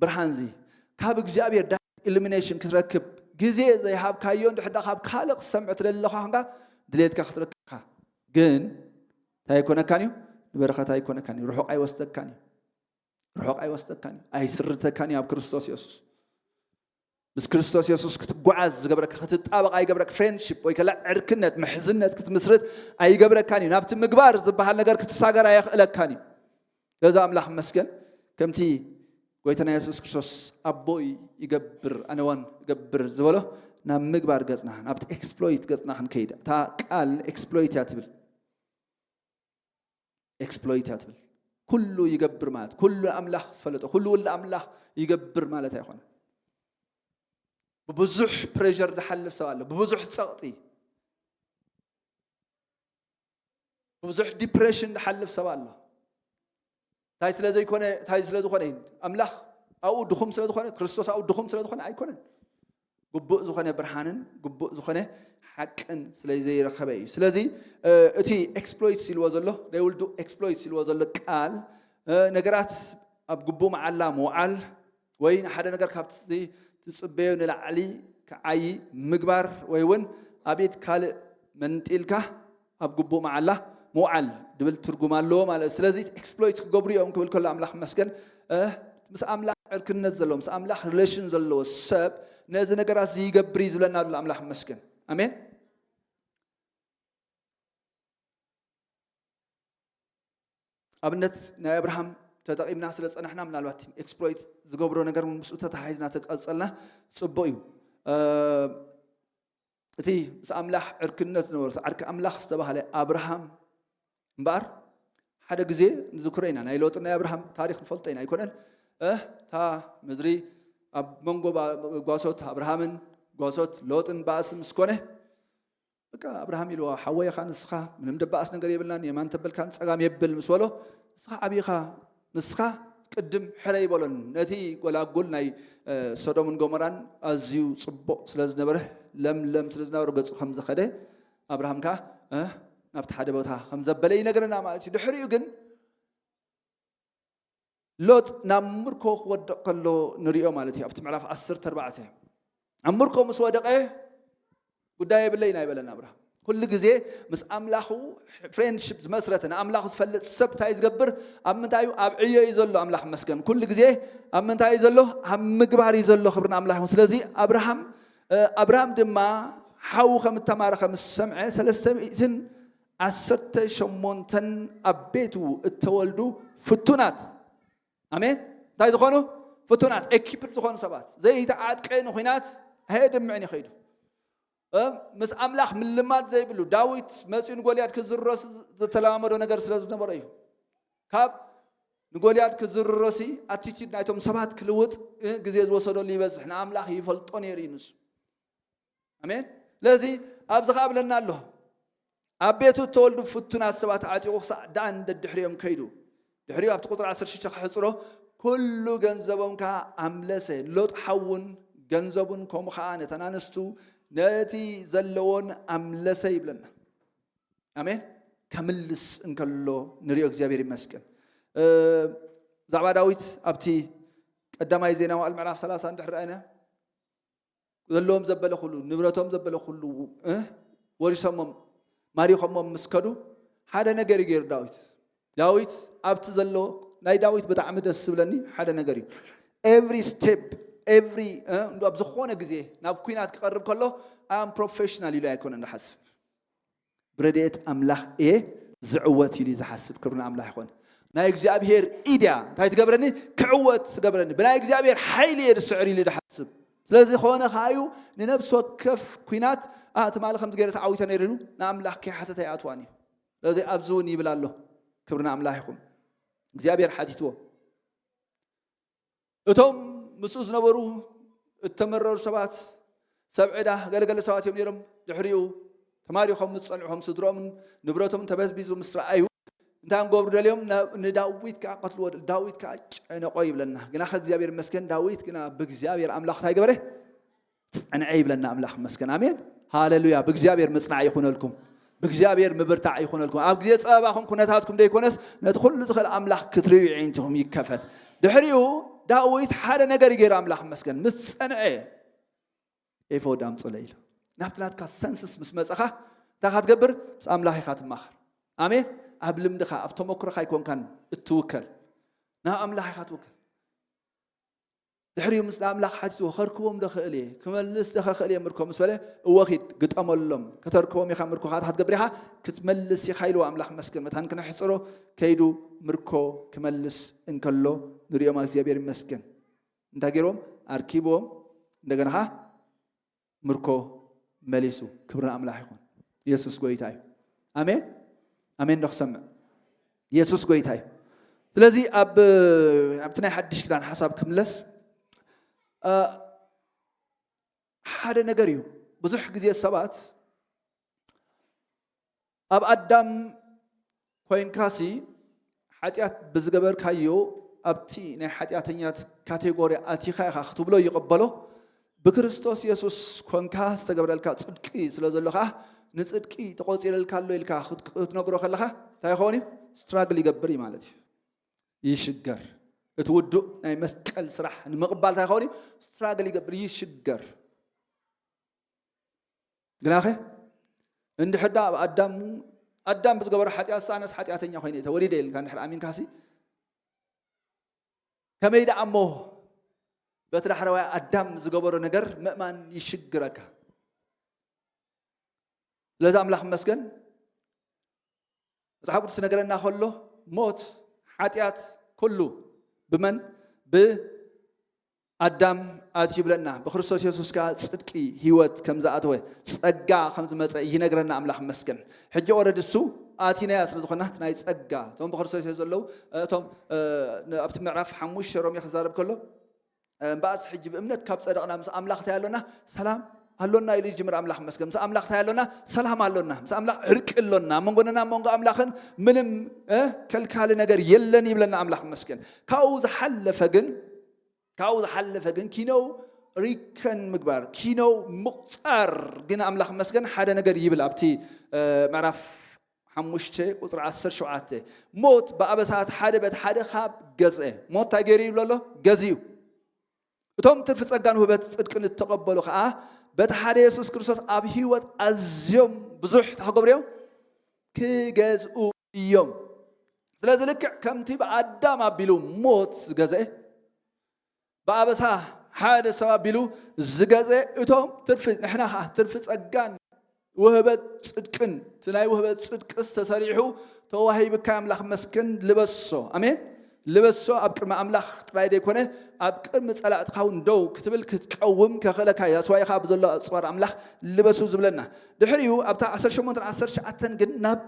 ብርሃንዚ ካብ እግዚኣብሔር ኢሉሚኔሽን ክትረክብ ግዜ ዘይሃብካዮ እንድሕዳ ካብ ካልእ ክትሰምዕ ትደሊ ኣለኻ፣ ድሌትካ ክትረክብካ ግን እንታይ ኣይኮነካን እዩ? ንበረኸት ኣይኮነካን እዩ። ርሑቕ ኣይወስደካን እዩ። ርሑቕ ኣይወስደካን እዩ። ኣይስርተካን እዩ ኣብ ክርስቶስ የሱስ። ምስ ክርስቶስ የሱስ ክትጓዓዝ ዝገብረካ፣ ክትጣበቕ ኣይገብረካ። ፍሬንድሺፕ ወይ ከላ ዕርክነት፣ ምሕዝነት ክትምስርት ኣይገብረካን እዩ። ናብቲ ምግባር ዝበሃል ነገር ክትሳገር ኣየኽእለካን እዩ። ገዛ ኣምላኽ መስገን ከምቲ ጎይታና የሱስ ክርስቶስ ኣቦይ ይገብር ኣነዋን ይገብር ዝበሎ ናብ ምግባር ገጽና፣ ናብቲ ኤክስፕሎይት ገጽና ክንከይድ። እታ ቃል ኤክስፕሎይት እያ ትብል። ኤክስፕሎይት እያ ትብል። ኩሉ ይገብር ማለት ኩሉ ኣምላኽ ዝፈለጠ ኩሉ ውልድ ኣምላኽ ይገብር ማለት ኣይኮነ። ብብዙሕ ፕሬር ዝሓልፍ ሰብ ኣሎ፣ ብብዙሕ ፀቕጢ፣ ብብዙሕ ዲፕሬሽን ዝሓልፍ ሰብ ኣሎ። እንታይ ስለ ዘይኮነ እንታይ ስለ ዝኾነ እዩ? ኣምላኽ ኣብኡ ድኹም ስለ ዝኾነ፣ ክርስቶስ ኣብኡ ድኹም ስለ ዝኾነ ኣይኮነን። ግቡእ ዝኾነ ብርሃንን ግቡእ ዝኾነ ሓቅን ስለ ዘይረኸበ እዩ። ስለዚ እቲ ኤክስፕሎይትስ ኢልዎ ዘሎ፣ they will do exploits ኢልዎ ዘሎ ቃል ነገራት ኣብ ግቡእ መዓላ ምውዓል ወይ ንሓደ ነገር ካብቲ ትጽበዮ ንላዕሊ ክዓይ ምግባር ወይ እውን ኣብ ኢድ ካልእ መንጢልካ ኣብ ግቡእ መዓላ ምውዓል ድብል ትርጉም ኣለዎ ማለት እዩ። ስለዚ ኤክስፕሎይት ክገብሩ እዮም ክብል ከሎ ኣምላኽ መስገን ምስ ኣምላኽ ዕርክነት ዘለዎ ምስ ኣምላኽ ሪሌሽን ዘለዎ ሰብ ነዚ ነገራት ዝይገብር እዩ ዝብለና ኣሎ ኣምላኽ መስገን። ኣሜን። ኣብነት ናይ ኣብርሃም ተጠቒምና ስለ ዝጸናሕና ምናልባት ኤክስፕሎይት ዝገብሮ ነገር እውን ምስኡ ተተሓሒዝና ተቀጸልና ጽቡቕ እዩ። እቲ ምስ ኣምላኽ ዕርክነት ዝነበሩ ዓርኪ ኣምላኽ ዝተባህለ ኣብርሃም እምበኣር ሓደ ግዜ ንዝክሮ ኢና። ናይ ሎጥን ናይ ኣብርሃም ታሪኽ ንፈልጦ ኢና ኣይኮነን? እታ ምድሪ ኣብ መንጎ ጓሶት ኣብርሃምን ጓሶት ሎጥን ባእሲ ምስ ኮነ በቃ ኣብርሃም ኢልዎ ሓወይ ኢኻ ንስኻ፣ ምንም ደባኣስ ነገር የብልናን፣ የማን ተበልካን ጸጋም የብል ምስ በሎ ንስኻ ዓብኻ ንስኻ ቅድም ሕረይ በሎን። ነቲ ጎላጉል ናይ ሶዶምን ጎሞራን ኣዝዩ ጽቡቕ ስለ ዝነበረ ለምለም ስለ ዝነበረ ገጹ ከም ዝኸደ ኣብርሃም ከኣ ናብቲ ሓደ ቦታ ከም ዘበለ ይነግረና ማለት እዩ። ድሕሪኡ ግን ሎጥ ናብ ምርኮ ክወድቕ ከሎ ንሪኦ ማለት እዩ። ኣብቲ ምዕራፍ ዓሰርተ ኣርባዕተ ኣብ ምርኮ ምስ ወደቐ ጉዳይ የብለይን ኣይበለን ኣብርሃም። ኩሉ ግዜ ምስ ኣምላኹ ፍሬንድሽፕ ዝመስረተ ንኣምላኹ ዝፈልጥ ሰብ እንታይ ዝገብር ኣብ ምንታይ እዩ? ኣብ ዕዮ እዩ ዘሎ። ኣምላኽ መስገን ኩሉ ግዜ ኣብ ምንታይ እዩ ዘሎ? ኣብ ምግባር እዩ ዘሎ። ክብሪ ንኣምላኽ ይኹን። ስለዚ ኣብርሃም ኣብርሃም ድማ ሓዉ ከም እተማረኸ ምስ ሰምዐ ሰለስተ ሚእትን ዓሰርተ ሸሞንተን ኣብ ቤቱ እተወልዱ ፍቱናት ኣሜን እንታይ ዝኾኑ ፍቱናት ኤኪፕድ ዝኾኑ ሰባት ዘይተዓጥቀ ንኹናት ኣየድምዕን ይኸይዱ። ምስ ኣምላኽ ምልማድ ዘይብሉ ዳዊት መፂኡ ንጎልያድ ክዝረስ ዝተለማመዶ ነገር ስለ ዝነበረ እዩ። ካብ ንጎልያድ ክዝረሲ ኣቲቲድ ናይቶም ሰባት ክልውጥ ግዜ ዝወሰደሉ ይበዝሕ። ንኣምላኽ ይፈልጦ ነይሩ እዩ ንሱ። ኣሜን። ስለዚ ኣብዚ ኸዓ ብለና ኣሎ፣ ኣብ ቤቱ እተወልዱ ፍቱናት ሰባት ዓጢቑ ክሳዕ ዳን ደድሕሪኦም ከይዱ። ድሕሪኡ ኣብቲ ቁፅሪ ዓሰርተ ሽዱሽተ ክሕፅሮ፣ ኩሉ ገንዘቦም ከዓ ኣምለሰ። ሎጥ ሓውን ገንዘቡን ከምኡ ከዓ ነተን ኣንስቱ ነቲ ዘለዎን ኣምለሰ ይብለና። ኣሜን። ከምልስ እንከሎ ንሪኦ። እግዚኣብሔር ይመስገን። ብዛዕባ ዳዊት ኣብቲ ቀዳማይ ዜና መዋዕል ምዕራፍ ሰላሳ እንድሕር ረኣና፣ ዘለዎም ዘበለ ኩሉ፣ ንብረቶም ዘበለ ኩሉ ወሪሶሞም ማሪኾሞም ምስ ከዱ ሓደ ነገር እዩ ገይሩ ዳዊት። ዳዊት ኣብቲ ዘሎ ናይ ዳዊት ብጣዕሚ ደስ ዝብለኒ ሓደ ነገር እዩ። Every step, every ኣብ ዝኾነ ግዜ ናብ ኩናት ክቐርብ ከሎ ኣም ፕሮፌሽናል ኢሉ ኣይኮነን ዝሓስብ። ብረድኤት ኣምላኽ እየ ዝዕወት ኢሉ ዝሓስብ። ክብሪ ንኣምላኽ ይኾን። ናይ እግዚኣብሔር ኢድያ እንታይ ትገብረኒ? ክዕወት ትገብረኒ። ብናይ እግዚኣብሔር ሓይሊ እየ ዝስዕር ኢሉ ዝሓስብ። ስለዚ ዝኾነ ከኣዩ ንነብሲ ወከፍ ኩናት፣ "ኣ፣ ትማሊ ከምዚ ገይረ ተዓዊተ ነይሩ" ኢሉ ንኣምላኽ ከይሓተተ ኣይኣትዋን እዩ። ስለዚ ኣብዚ እውን ይብል ኣሎ። ክብሪ ንኣምላኽ ይኹን። እግዚኣብሔር ሓቲትዎ። እቶም ምስኡ ዝነበሩ እተመረሩ ሰባት ሰብ ዕዳ ገለገለ ሰባት እዮም ነይሮም። ድሕሪኡ ተማሪኾም ምስ ጸንሑ፣ ከም ስድሮምን ንብረቶምን ተበዝቢዙ ምስ ረኣዩ፣ እንታይ እዮም ክገብሩ ደልዮም? ናብ ንዳዊት ከዓ ቀትልዎ ደል-፣ ዳዊት ከዓ ጨነቆ ይብለና። ግና ከእግዚኣብሔር ይመስገን፣ ዳዊት ግና ብእግዚኣብሔር ኣምላኽ እንታይ ገበረ? ጸንዐ ይብለና ኣምላኽ ይመስገን። ኣሜን። ሃሌሉያ። ብእግዚኣብሔር ምጽናዕ ይኹነልኩም። ብእግዚኣብሔር ምብርታዕ ይኹነልኩም። ኣብ ግዜ ጸበባኹም ኩነታትኩም ዘይኮነስ ነቲ ኩሉ ዝኽእል ኣምላኽ ክትርእዩ ኣዒንትኹም ይከፈት። ድሕሪኡ ዳዊት ሓደ ነገር ይገይሩ ኣምላኽ ይመስገን። ምስ ጸንዐ ኤፎድ ኣምጽኡለይ ኢሉ። ናብቲ ናትካ ሰንስስ ምስ መጸኻ እንታይ ኢኻ ትገብር? ምስ ኣምላኽ ኢኻ ትማኸር። ኣሜን። ኣብ ልምድኻ፣ ኣብ ተመክሮኻ ኣይኮንካን እትውከል። ናብ ኣምላኽ ኢኻ ትውከል። ድሕሪኡ ምስ ኣምላኽ ሓቲትዎ፣ "ከርክቦም ዶ ክእል እየ? ክመልስ ዶ ክእል እየ ምርኮ?" ምስ በለ፣ "እወ ኪድ፣ ግጠመሎም። ከተርክቦም ኢኻ ምርኮኻ፣ እንታይ ክትገብር ኢኻ? ክትመልስ ኢኻ" ኢልዎ። ኣምላኽ ይመስገን። መታን ክነሕጽሮ ከይዱ ምርኮ ክመልስ እንከሎ ንሪኦም፣ እግዚኣብሔር ይመስገን። እንታይ ገይርዎም? ኣርኪብዎም፣ እንደገና ኸዓ ምርኮ መሊሱ። ክብሪ ንኣምላኽ ይኹን። የሱስ ጎይታ እዩ። ኣሜን፣ ኣሜን። ዶ ክሰምዕ? የሱስ ጎይታ እዩ። ስለዚ ኣብ፣ ኣብቲ ናይ ሓድሽ ኪዳን ሓሳብ ክምለስ፣ እ፣ ሓደ ነገር እዩ። ብዙሕ ግዜ ሰባት ኣብ ኣዳም ኮይንካሲ ሓጢኣት ብዝገበርካዮ ኣብቲ ናይ ሓጢኣተኛት ካቴጎሪ ኣቲኻ ኢኻ ክትብሎ ይቕበሎ። ብክርስቶስ የሱስ ኮንካ ዝተገብረልካ ጽድቂ ስለ ዘሎ ኸዓ ንጽድቂ ተቖጺረልካ ኣሎ ኢልካ ክት-፣ ክትነግሮ ከለኻ እንታይ ይኸውን እዩ? ስትራግል ይገብር እዩ ማለት እዩ። ይሽገር። እቲ ውዱእ ናይ መስቀል ስራሕ ንምቕባል እንታይ ይኸውን እዩ? ስትራግል ይገብር፣ ይሽገር። ግናኸ እንድሕር ደኣ ኣብ ኣዳም፣ ኣዳም ብዝገበሮ ሓጢኣት ኣነስ ሓጢኣተኛ ኮይነ እየ ተወሊደ ኢልካ እንድሕር ኣሚንካሲ፣ ከመይ ደኣ እሞ በቲ ዳሕረዋይ ኣዳም ዝገበሮ ነገር ምእማን ይሽግረካ። ስለዚ ኣምላኽ ይመስገን፣ መጽሓፍ ቅዱስ ነገረና ከሎ ሞት፣ ሓጢኣት ኩሉ ብመን? ብኣዳም ኣትዩ ይብለና። ብክርስቶስ የሱስ ከኣ ጽድቂ፣ ህይወት ከም ዝኣተወ፣ ጸጋ ከም ዝመጸ ይነግረና ኣምላኽ ይመስገን። ሕጂ ኦረዲ እሱ ኣቲናያ ስለ ዝኾና፣ እቲ ናይ ጸጋ፣ እቶም ብክርስቶስ የሱስ ዘለዉ፣ እቶም፣ እ፣ ን-፣ ኣብቲ ምዕራፍ ሓሙሽተ ሮሜ ክዛረብ ከሎ፣ እምበኣርስ ሕጂ ብእምነት ካብ ጸደቕና ምስ ኣምላኽ እንታይ ኣሎና? ሰላም ኣሎና ኢሉ ይጅምር። ኣምላኽ ይመስገን። ምስ ኣምላኽ እንታይ ኣሎና? ሰላም ኣሎና። ምስ ኣምላኽ ዕርቂ ኣሎና። ኣብ መንጎና፣ ኣብ መንጎ ኣምላኽን ምንም፣ እ፣ ከልካሊ ነገር የለን ይብለና ኣምላኽ ይመስገን። ካብኡ ዝሓለፈ ግን፣ ካብኡ ዝሓለፈ ግን ኪኖ ሪከን ምግባር፣ ኪኖ ምቑጻር ግን ኣምላኽ ይመስገን ሓደ ነገር ይብል ኣብቲ፣ እ፣ ምዕራፍ ሓሙሽተ ቁጽሪ ዓሰርተ ሸውዓተ፣ ሞት ብኣበሳት ሓደ በቲ ሓደ ካብ ገዝአ። ሞት እንታይ ገይሩ ይብሎ ኣሎ? ገዝኡ። እቶም ትርፊ ጸጋን ውህበት ጽድቅን እተቐበሉ ኸኣ በቲ ሓደ የሱስ ክርስቶስ ኣብ ህይወት ኣዝዮም ብዙሕ እንታይ ክገብሩ እዮም? ክገዝኡ እዮም። ስለዚ ልክዕ ከምቲ ብኣዳም ኣቢሉ ሞት ዝገዝአ፣ ብኣበሳ ሓደ ሰብ ኣቢሉ ዝገዘ፣ እቶም ትርፊ፣ ንሕና ኸዓ ትርፊ ጸጋን ውህበት ጽድቅን፣ እቲ ናይ ውህበት ጽድቅስ ተሰሪሑ ተዋሂብካ ኣምላኽ መስገን ልበሶ። ኣሜን። ልበሶ ኣብ ቅድሚ ኣምላኽ ጥራይ ዘይኮነ፣ ኣብ ቅድሚ ጸላእትኻ እውን ደው ክትብል ክትቀውም ከኽእለካ እዩ። ኣስዋይኻ ብዘሎ ኣጽዋር ኣምላኽ ልበሱ ዝብለና። ድሕሪኡ ኣብታ ዓሰርተ ሸሞንተን ዓሰርተ ትሽዓተን ግን ናብ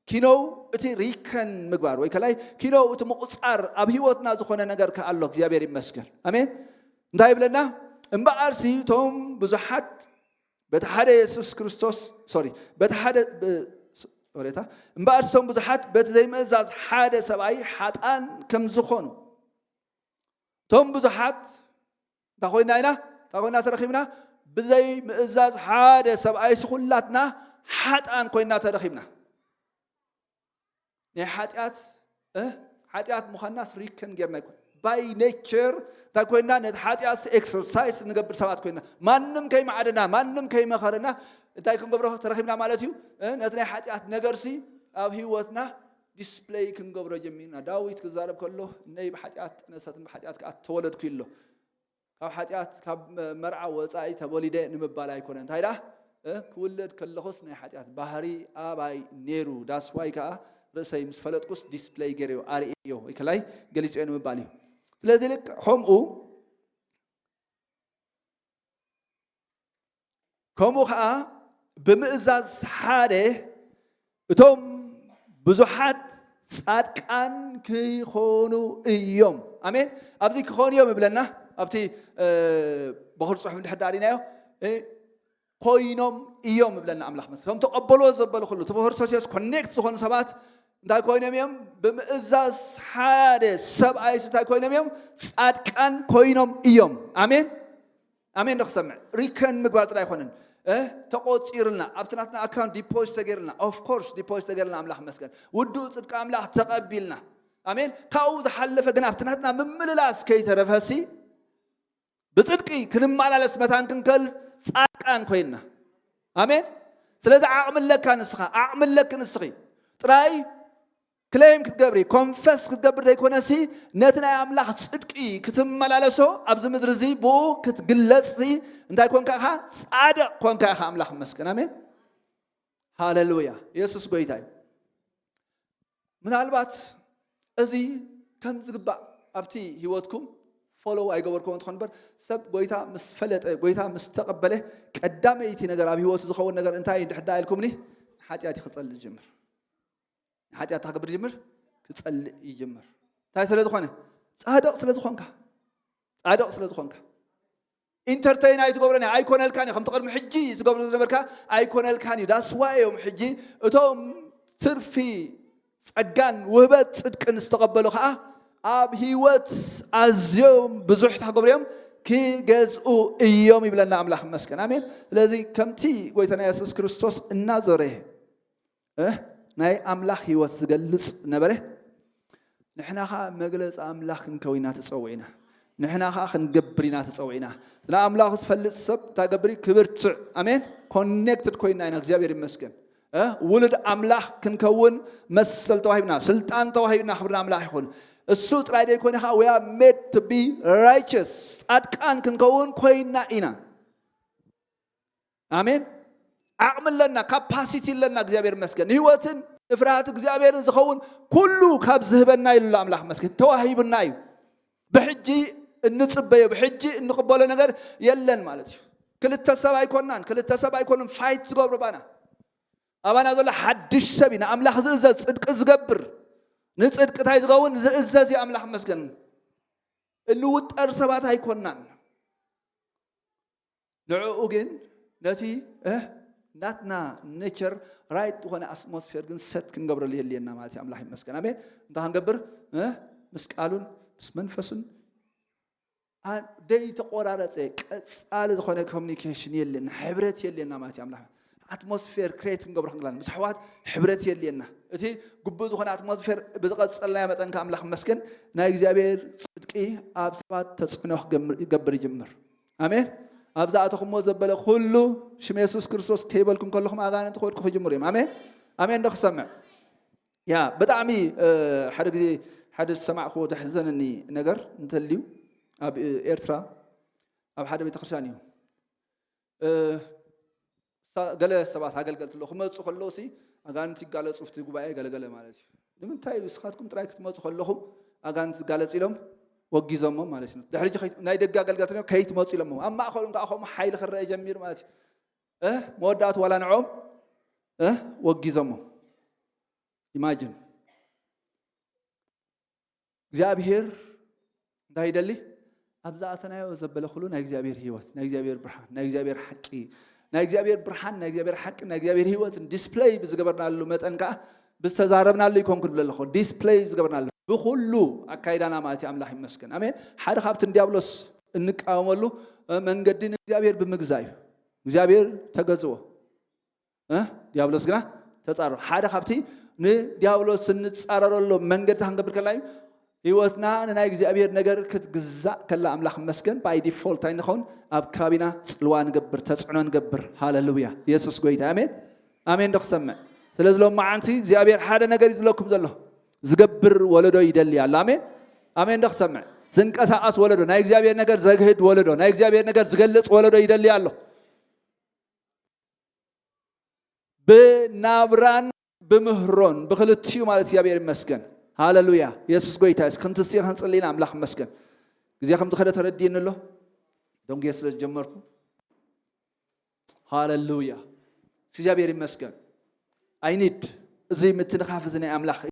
ኪኖው እቲ ሪከን ምግባር ወይ ከላይ ኪኖው እቲ ምቁጻር ኣብ ህይወትና ዝኾነ ነገር ከኣ ኣሎ። እግዚኣብሔር ይመስገን። ኣሜን። እንታይ ይብለና? እምበኣርሲ እቶም ብዙሓት በቲ ሓደ የሱስ ክርስቶስ ሶሪ በቲ ሓደ ብ- ሶሪታ እምበኣር እቶም ብዙሓት በቲ ዘይምእዛዝ ሓደ ሰብኣይ ሓጣን ከም ዝኾኑ እቶም ብዙሓት እንታይ ኮይና ኢና እንታይ ኮይና ተረኺብና ብዘይ ምእዛዝ ሓደ ሰብኣይ ስኹላትና ሓጣን ኮይና ተረኺብና ናይ ሓጢኣት እ ሓጢኣት ምዃንና ሪከን ጌርና ይኮን by nature እንታይ ኮይና ነቲ ሓጢኣት ኤክሰርሳይዝ ንገብር ሰባት ኮይና ማንም ከይማዕደና ማንም ከይመኸረና እንታይ ክንገብሮ ተረኺብና ማለት እዩ እ ነቲ ናይ ሓጢኣት ነገርሲ ኣብ ህይወትና ዲስፕሌይ ክንገብሮ ጀሚርና ዳዊት ክዛረብ ከሎ እነይ ብሓጢኣት ጠነሰትን ብሓጢኣት ከዓ ተወለድኩ ኢሎ ካብ ሓጢኣት ካብ መርዓ ወፃኢ ተወሊደ ንምባል ኣይኮነ እንታይ ዳ ክውለድ ከለኹስ ናይ ሓጢኣት ባህሪ ኣባይ ነይሩ ዳስዋይ ከዓ ርእሰይ ምስ ፈለጥኩስ ዲስፕለይ ገይረዮ ኣርእዮ ወይ ከላይ ገሊፅዮ ንምባል እዩ ስለዚ ልክ ከምኡ ከምኡ ከዓ ብምእዛዝ ሓደ እቶም ብዙሓት ፃድቃን ክኾኑ እዮም ኣሜን ኣብዚ ክኾኑ እዮም ይብለና ኣብቲ በክር ፅሑፍ እንድሕር ዳሪናዮ ኮይኖም እዮም ይብለና ኣምላኽ መስ ከም ተቐበሎ ዘበሉ ኩሉ እቲ በክር ሶሲስ ኮኔክት ዝኾኑ ሰባት እንታይ ኮይኖም እዮም ብምእዛዝ ሓደ ሰብኣይስ እንታይ ኮይኖም እዮም ፃድቃን ኮይኖም እዮም ኣሜን ኣሜን ንክሰምዕ ሪከን ምግባር ጥራይ ኣይኮነን ተቆፂርልና ኣብቲ ናትና ኣካውንት ዲፖዚት ተገይርልና ኦፍኮርስ ዲፖዚት ተገይርልና ኣምላኽ መስገን ውዱእ ፅድቂ ኣምላኽ ተቐቢልና ኣሜን ካብኡ ዝሓለፈ ግን ኣብቲ ናትና ምምልላስ ከይተረፈሲ ብፅድቂ ክንመላለስ መታን ክንከል ፃድቃን ኮይንና ኣሜን ስለዚ ዓቕሚ ኣለካ ንስኻ ዓቕሚ ኣለክ ንስኺ ጥራይ ክሌም ክትገብሪ ኮንፈስ ክትገብር ዘይኮነሲ ነቲ ናይ ኣምላኽ ፅድቂ ክትመላለሶ ኣብዚ ምድሪ እዚ ብኡ ክትግለፅ እንታይ ኮንካ ኢኻ ፃድቕ ኮንካ ኢኻ ኣምላኽ መስገን ኣሜን ሃሌሉያ የሱስ ጎይታ እዩ ምናልባት እዚ ከም ዝግባእ ኣብቲ ህይወትኩም ፎሎው ኣይገበርኩም እንትኾን በር ሰብ ጎይታ ምስ ፈለጠ ጎይታ ምስ ተቐበለ ቀዳመይቲ ነገር ኣብ ህይወቱ ዝኸውን ነገር እንታይ እዩ ድሕዳ ኢልኩምኒ ሓጢኣት ክፀልእ ጅምር ሓጢኣት ክገብር ጅምር ክፀልእ ይጅምር እንታይ ስለ ዝኾነ ፃድቕ ስለ ዝኾንካ ፃድቕ ስለ ዝኾንካ ኢንተርተይን ኣይትገብረን ኣይኮነልካን እዩ ከምቲ ቅድሚ ሕጂ ትገብሩ ዝነበርካ ኣይኮነልካን እዩ ዳስዋ እዮም ሕጂ እቶም ትርፊ ጸጋን ውህበት ጽድቅን ዝተቐበሉ ከዓ ኣብ ህይወት ኣዝዮም ብዙሕ ታገብርዮም ክገዝኡ እዮም ይብለና ኣምላኽ መስገን ኣሜን ስለዚ ከምቲ ጎይታና የሱስ ክርስቶስ እናዞረ ናይ ኣምላኽ ህይወት ዝገልጽ ነበረ ንሕና ኸዓ መግለጺ ኣምላኽ ክንከው ኢና ተጸዊዕና ንሕና ኸዓ ክንገብር ኢና ተጸዊዕና ንኣምላኽ ዝፈልጥ ሰብ እንታይ ገብር ክብርትዕ ኣሜን ኮኔክትድ ኮይና ኢና እግዚኣብሔር ይመስገን ውሉድ ኣምላኽ ክንከውን መሰል ተዋሂብና ስልጣን ተዋሂብና ክብሪ ኣምላኽ ይኹን እሱ ጥራይ ዘይኮነ ኸዓ we are made to be righteous ጻድቃን ክንከውን ኮይና ኢና ኣሜን ዓቕሚ ኣለና ካፓሲቲ ኣለና እግዚኣብሔር መስገን ህይወትን ንፍርሃት እግዚኣብሔርን ዝኸውን ኩሉ ካብ ዝህበና ኢሉ ኣምላኽ መስገን ተዋሂብና እዩ ብሕጂ እንፅበዮ ብሕጂ እንቕበሎ ነገር የለን ማለት እዩ ክልተ ሰብ ኣይኮናን ክልተ ሰብ ኣይኮኑን ፋይት ዝገብሩ ባና ኣባና ዘሎ ሓድሽ ሰብ እዩ ንኣምላኽ ዝእዘዝ ፅድቂ ዝገብር ንፅድቂ እንታይ ዝኸውን ዝእዘዝ እዩ ኣምላኽ መስገን እንውጠር ሰባት ኣይኮናን ንዕኡ ግን ነቲ ናትና ኔቸር ራይት ዝኾነ ኣትሞስፌር ግን ሰት ክንገብረሉ የድልየና ማለት እዩ ኣምላኽ ይመስገን ኣሜን እንታይ ክንገብር ምስ ቃሉን ምስ መንፈሱን ደይ ተቆራረፀ ቀፃሊ ዝኾነ ኮሚኒኬሽን የለና ሕብረት የለና ማለት እዩ ኣምላኽ ኣትሞስፌር ክሬት ክንገብሮ ክንግላን ምስ ኣሕዋት ሕብረት የልየና እቲ ግቡእ ዝኾነ ኣትሞስፌር ብዝቐፀልናዮ መጠን ከኣምላኽ መስገን ናይ እግዚኣብሔር ፅድቂ ኣብ ሰባት ተፅዕኖ ክገብር ይጅምር ኣሜን ኣብዛ ኣተኹሞ ዘበለ ኩሉ ሽም የሱስ ክርስቶስ ከይበልኩም ከለኹም ኣጋንንቲ ክወድቁ ክጅምሩ እዮም ኣሜን ኣሜን ዶ ክሰምዕ ያ ብጣዕሚ ሓደ ግዜ ሓደ ዝሰማዕክዎ ደሕዘነኒ ነገር እንተልዩ ኣብ ኤርትራ ኣብ ሓደ ቤተክርስትያን እዩ ገለ ሰባት ኣገልገልቲ ኣለዉ ክመፁ ከለዉ ሲ ኣጋንንቲ ይጋለፁ ብቲ ጉባኤ ገለገለ ማለት እዩ ንምንታይ እዩ ንስኻትኩም ጥራይ ክትመፁ ከለኹም ኣጋንንቲ ዝጋለፁ ኢሎም ወጊዞሞም ማለት እዩ ድሕሪ ናይ ደገ ኣገልገልቲ ከይትመፁ ኢሎሞም ኣብ ማእኸሎም ከዓ ከምኡ ሓይሊ ክረአ ጀሚሩ ማለት እዩ መወዳእቱ ዋላ ንዖም ወጊዞሞም ኢማጅን እግዚኣብሔር እንታይ ይደሊ ኣብ ዝኣተናዮ ዘበለ ኩሉ ናይ እግዚኣብሔር ህይወት ናይ እግዚኣብሔር ብርሃን ናይ እግዚኣብሔር ሓቂ ናይ እግዚኣብሔር ብርሃን፣ ናይ እግዚኣብሔር ሓቂ፣ ናይ እግዚኣብሔር ህይወትን ዲስፕለይ ብዝገበርናሉ መጠን ከዓ ብዝተዛረብናሉ ይኮንኩ ዝብል ኣለኹ። ዲስፕለይ ዝገበርናሉ ብኩሉ ኣካይዳና ማለት እዩ። ኣምላኽ ይመስገን። ኣሜን። ሓደ ካብቲ ንዲያብሎስ እንቃወመሉ መንገዲ ንእግዚኣብሔር ብምግዛእ እዩ። እግዚኣብሔር ተገዝዎ፣ ዲያብሎስ ግና ተጻሮ። ሓደ ካብቲ ንዲያብሎስ እንጻረረሉ መንገዲ ክንገብር ከላ እዩ። ህይወትና ንናይ እግዚኣብሔር ነገር ክትግዛእ ከላ ኣምላኽ መስገን ባይ ዲፎልት ኣይንኸውን። ኣብ ከባቢና ጽልዋ ንገብር፣ ተጽዕኖ ንገብር። ሃለሉያ። የሱስ ጎይታ። ኣሜን። ኣሜን ዶ ክሰምዕ? ስለዚ ሎም መዓንቲ እግዚኣብሔር ሓደ ነገር እዩ ዝብለኩም ዘሎ። ዝገብር ወለዶ ይደሊ ኣሎ። ኣሜን። ኣሜን ዶ ክሰምዕ? ዝንቀሳቐስ ወለዶ፣ ናይ እግዚኣብሔር ነገር ዘግህድ ወለዶ፣ ናይ እግዚኣብሔር ነገር ዝገልጽ ወለዶ ይደሊ ኣሎ። ብናብራን ብምህሮን ብክልቲኡ ማለት እግዚኣብሔር ይመስገን። ሃለሉያ። የሱስ ጎይታ። እስኪ ክንትስዮ ክንጽሊ ኢና። ኣምላኽ ይመስገን። ግዜ ከም ዝኸደ ተረዲእኒ ኣሎ። ደንጉየ ስለ ዝጀመርኩ። ሃለሉያ። እግዚኣብሔር ይመስገን። ኣይኒድ እዚ ምትንኻፍ እዚ ናይ ኣምላኽ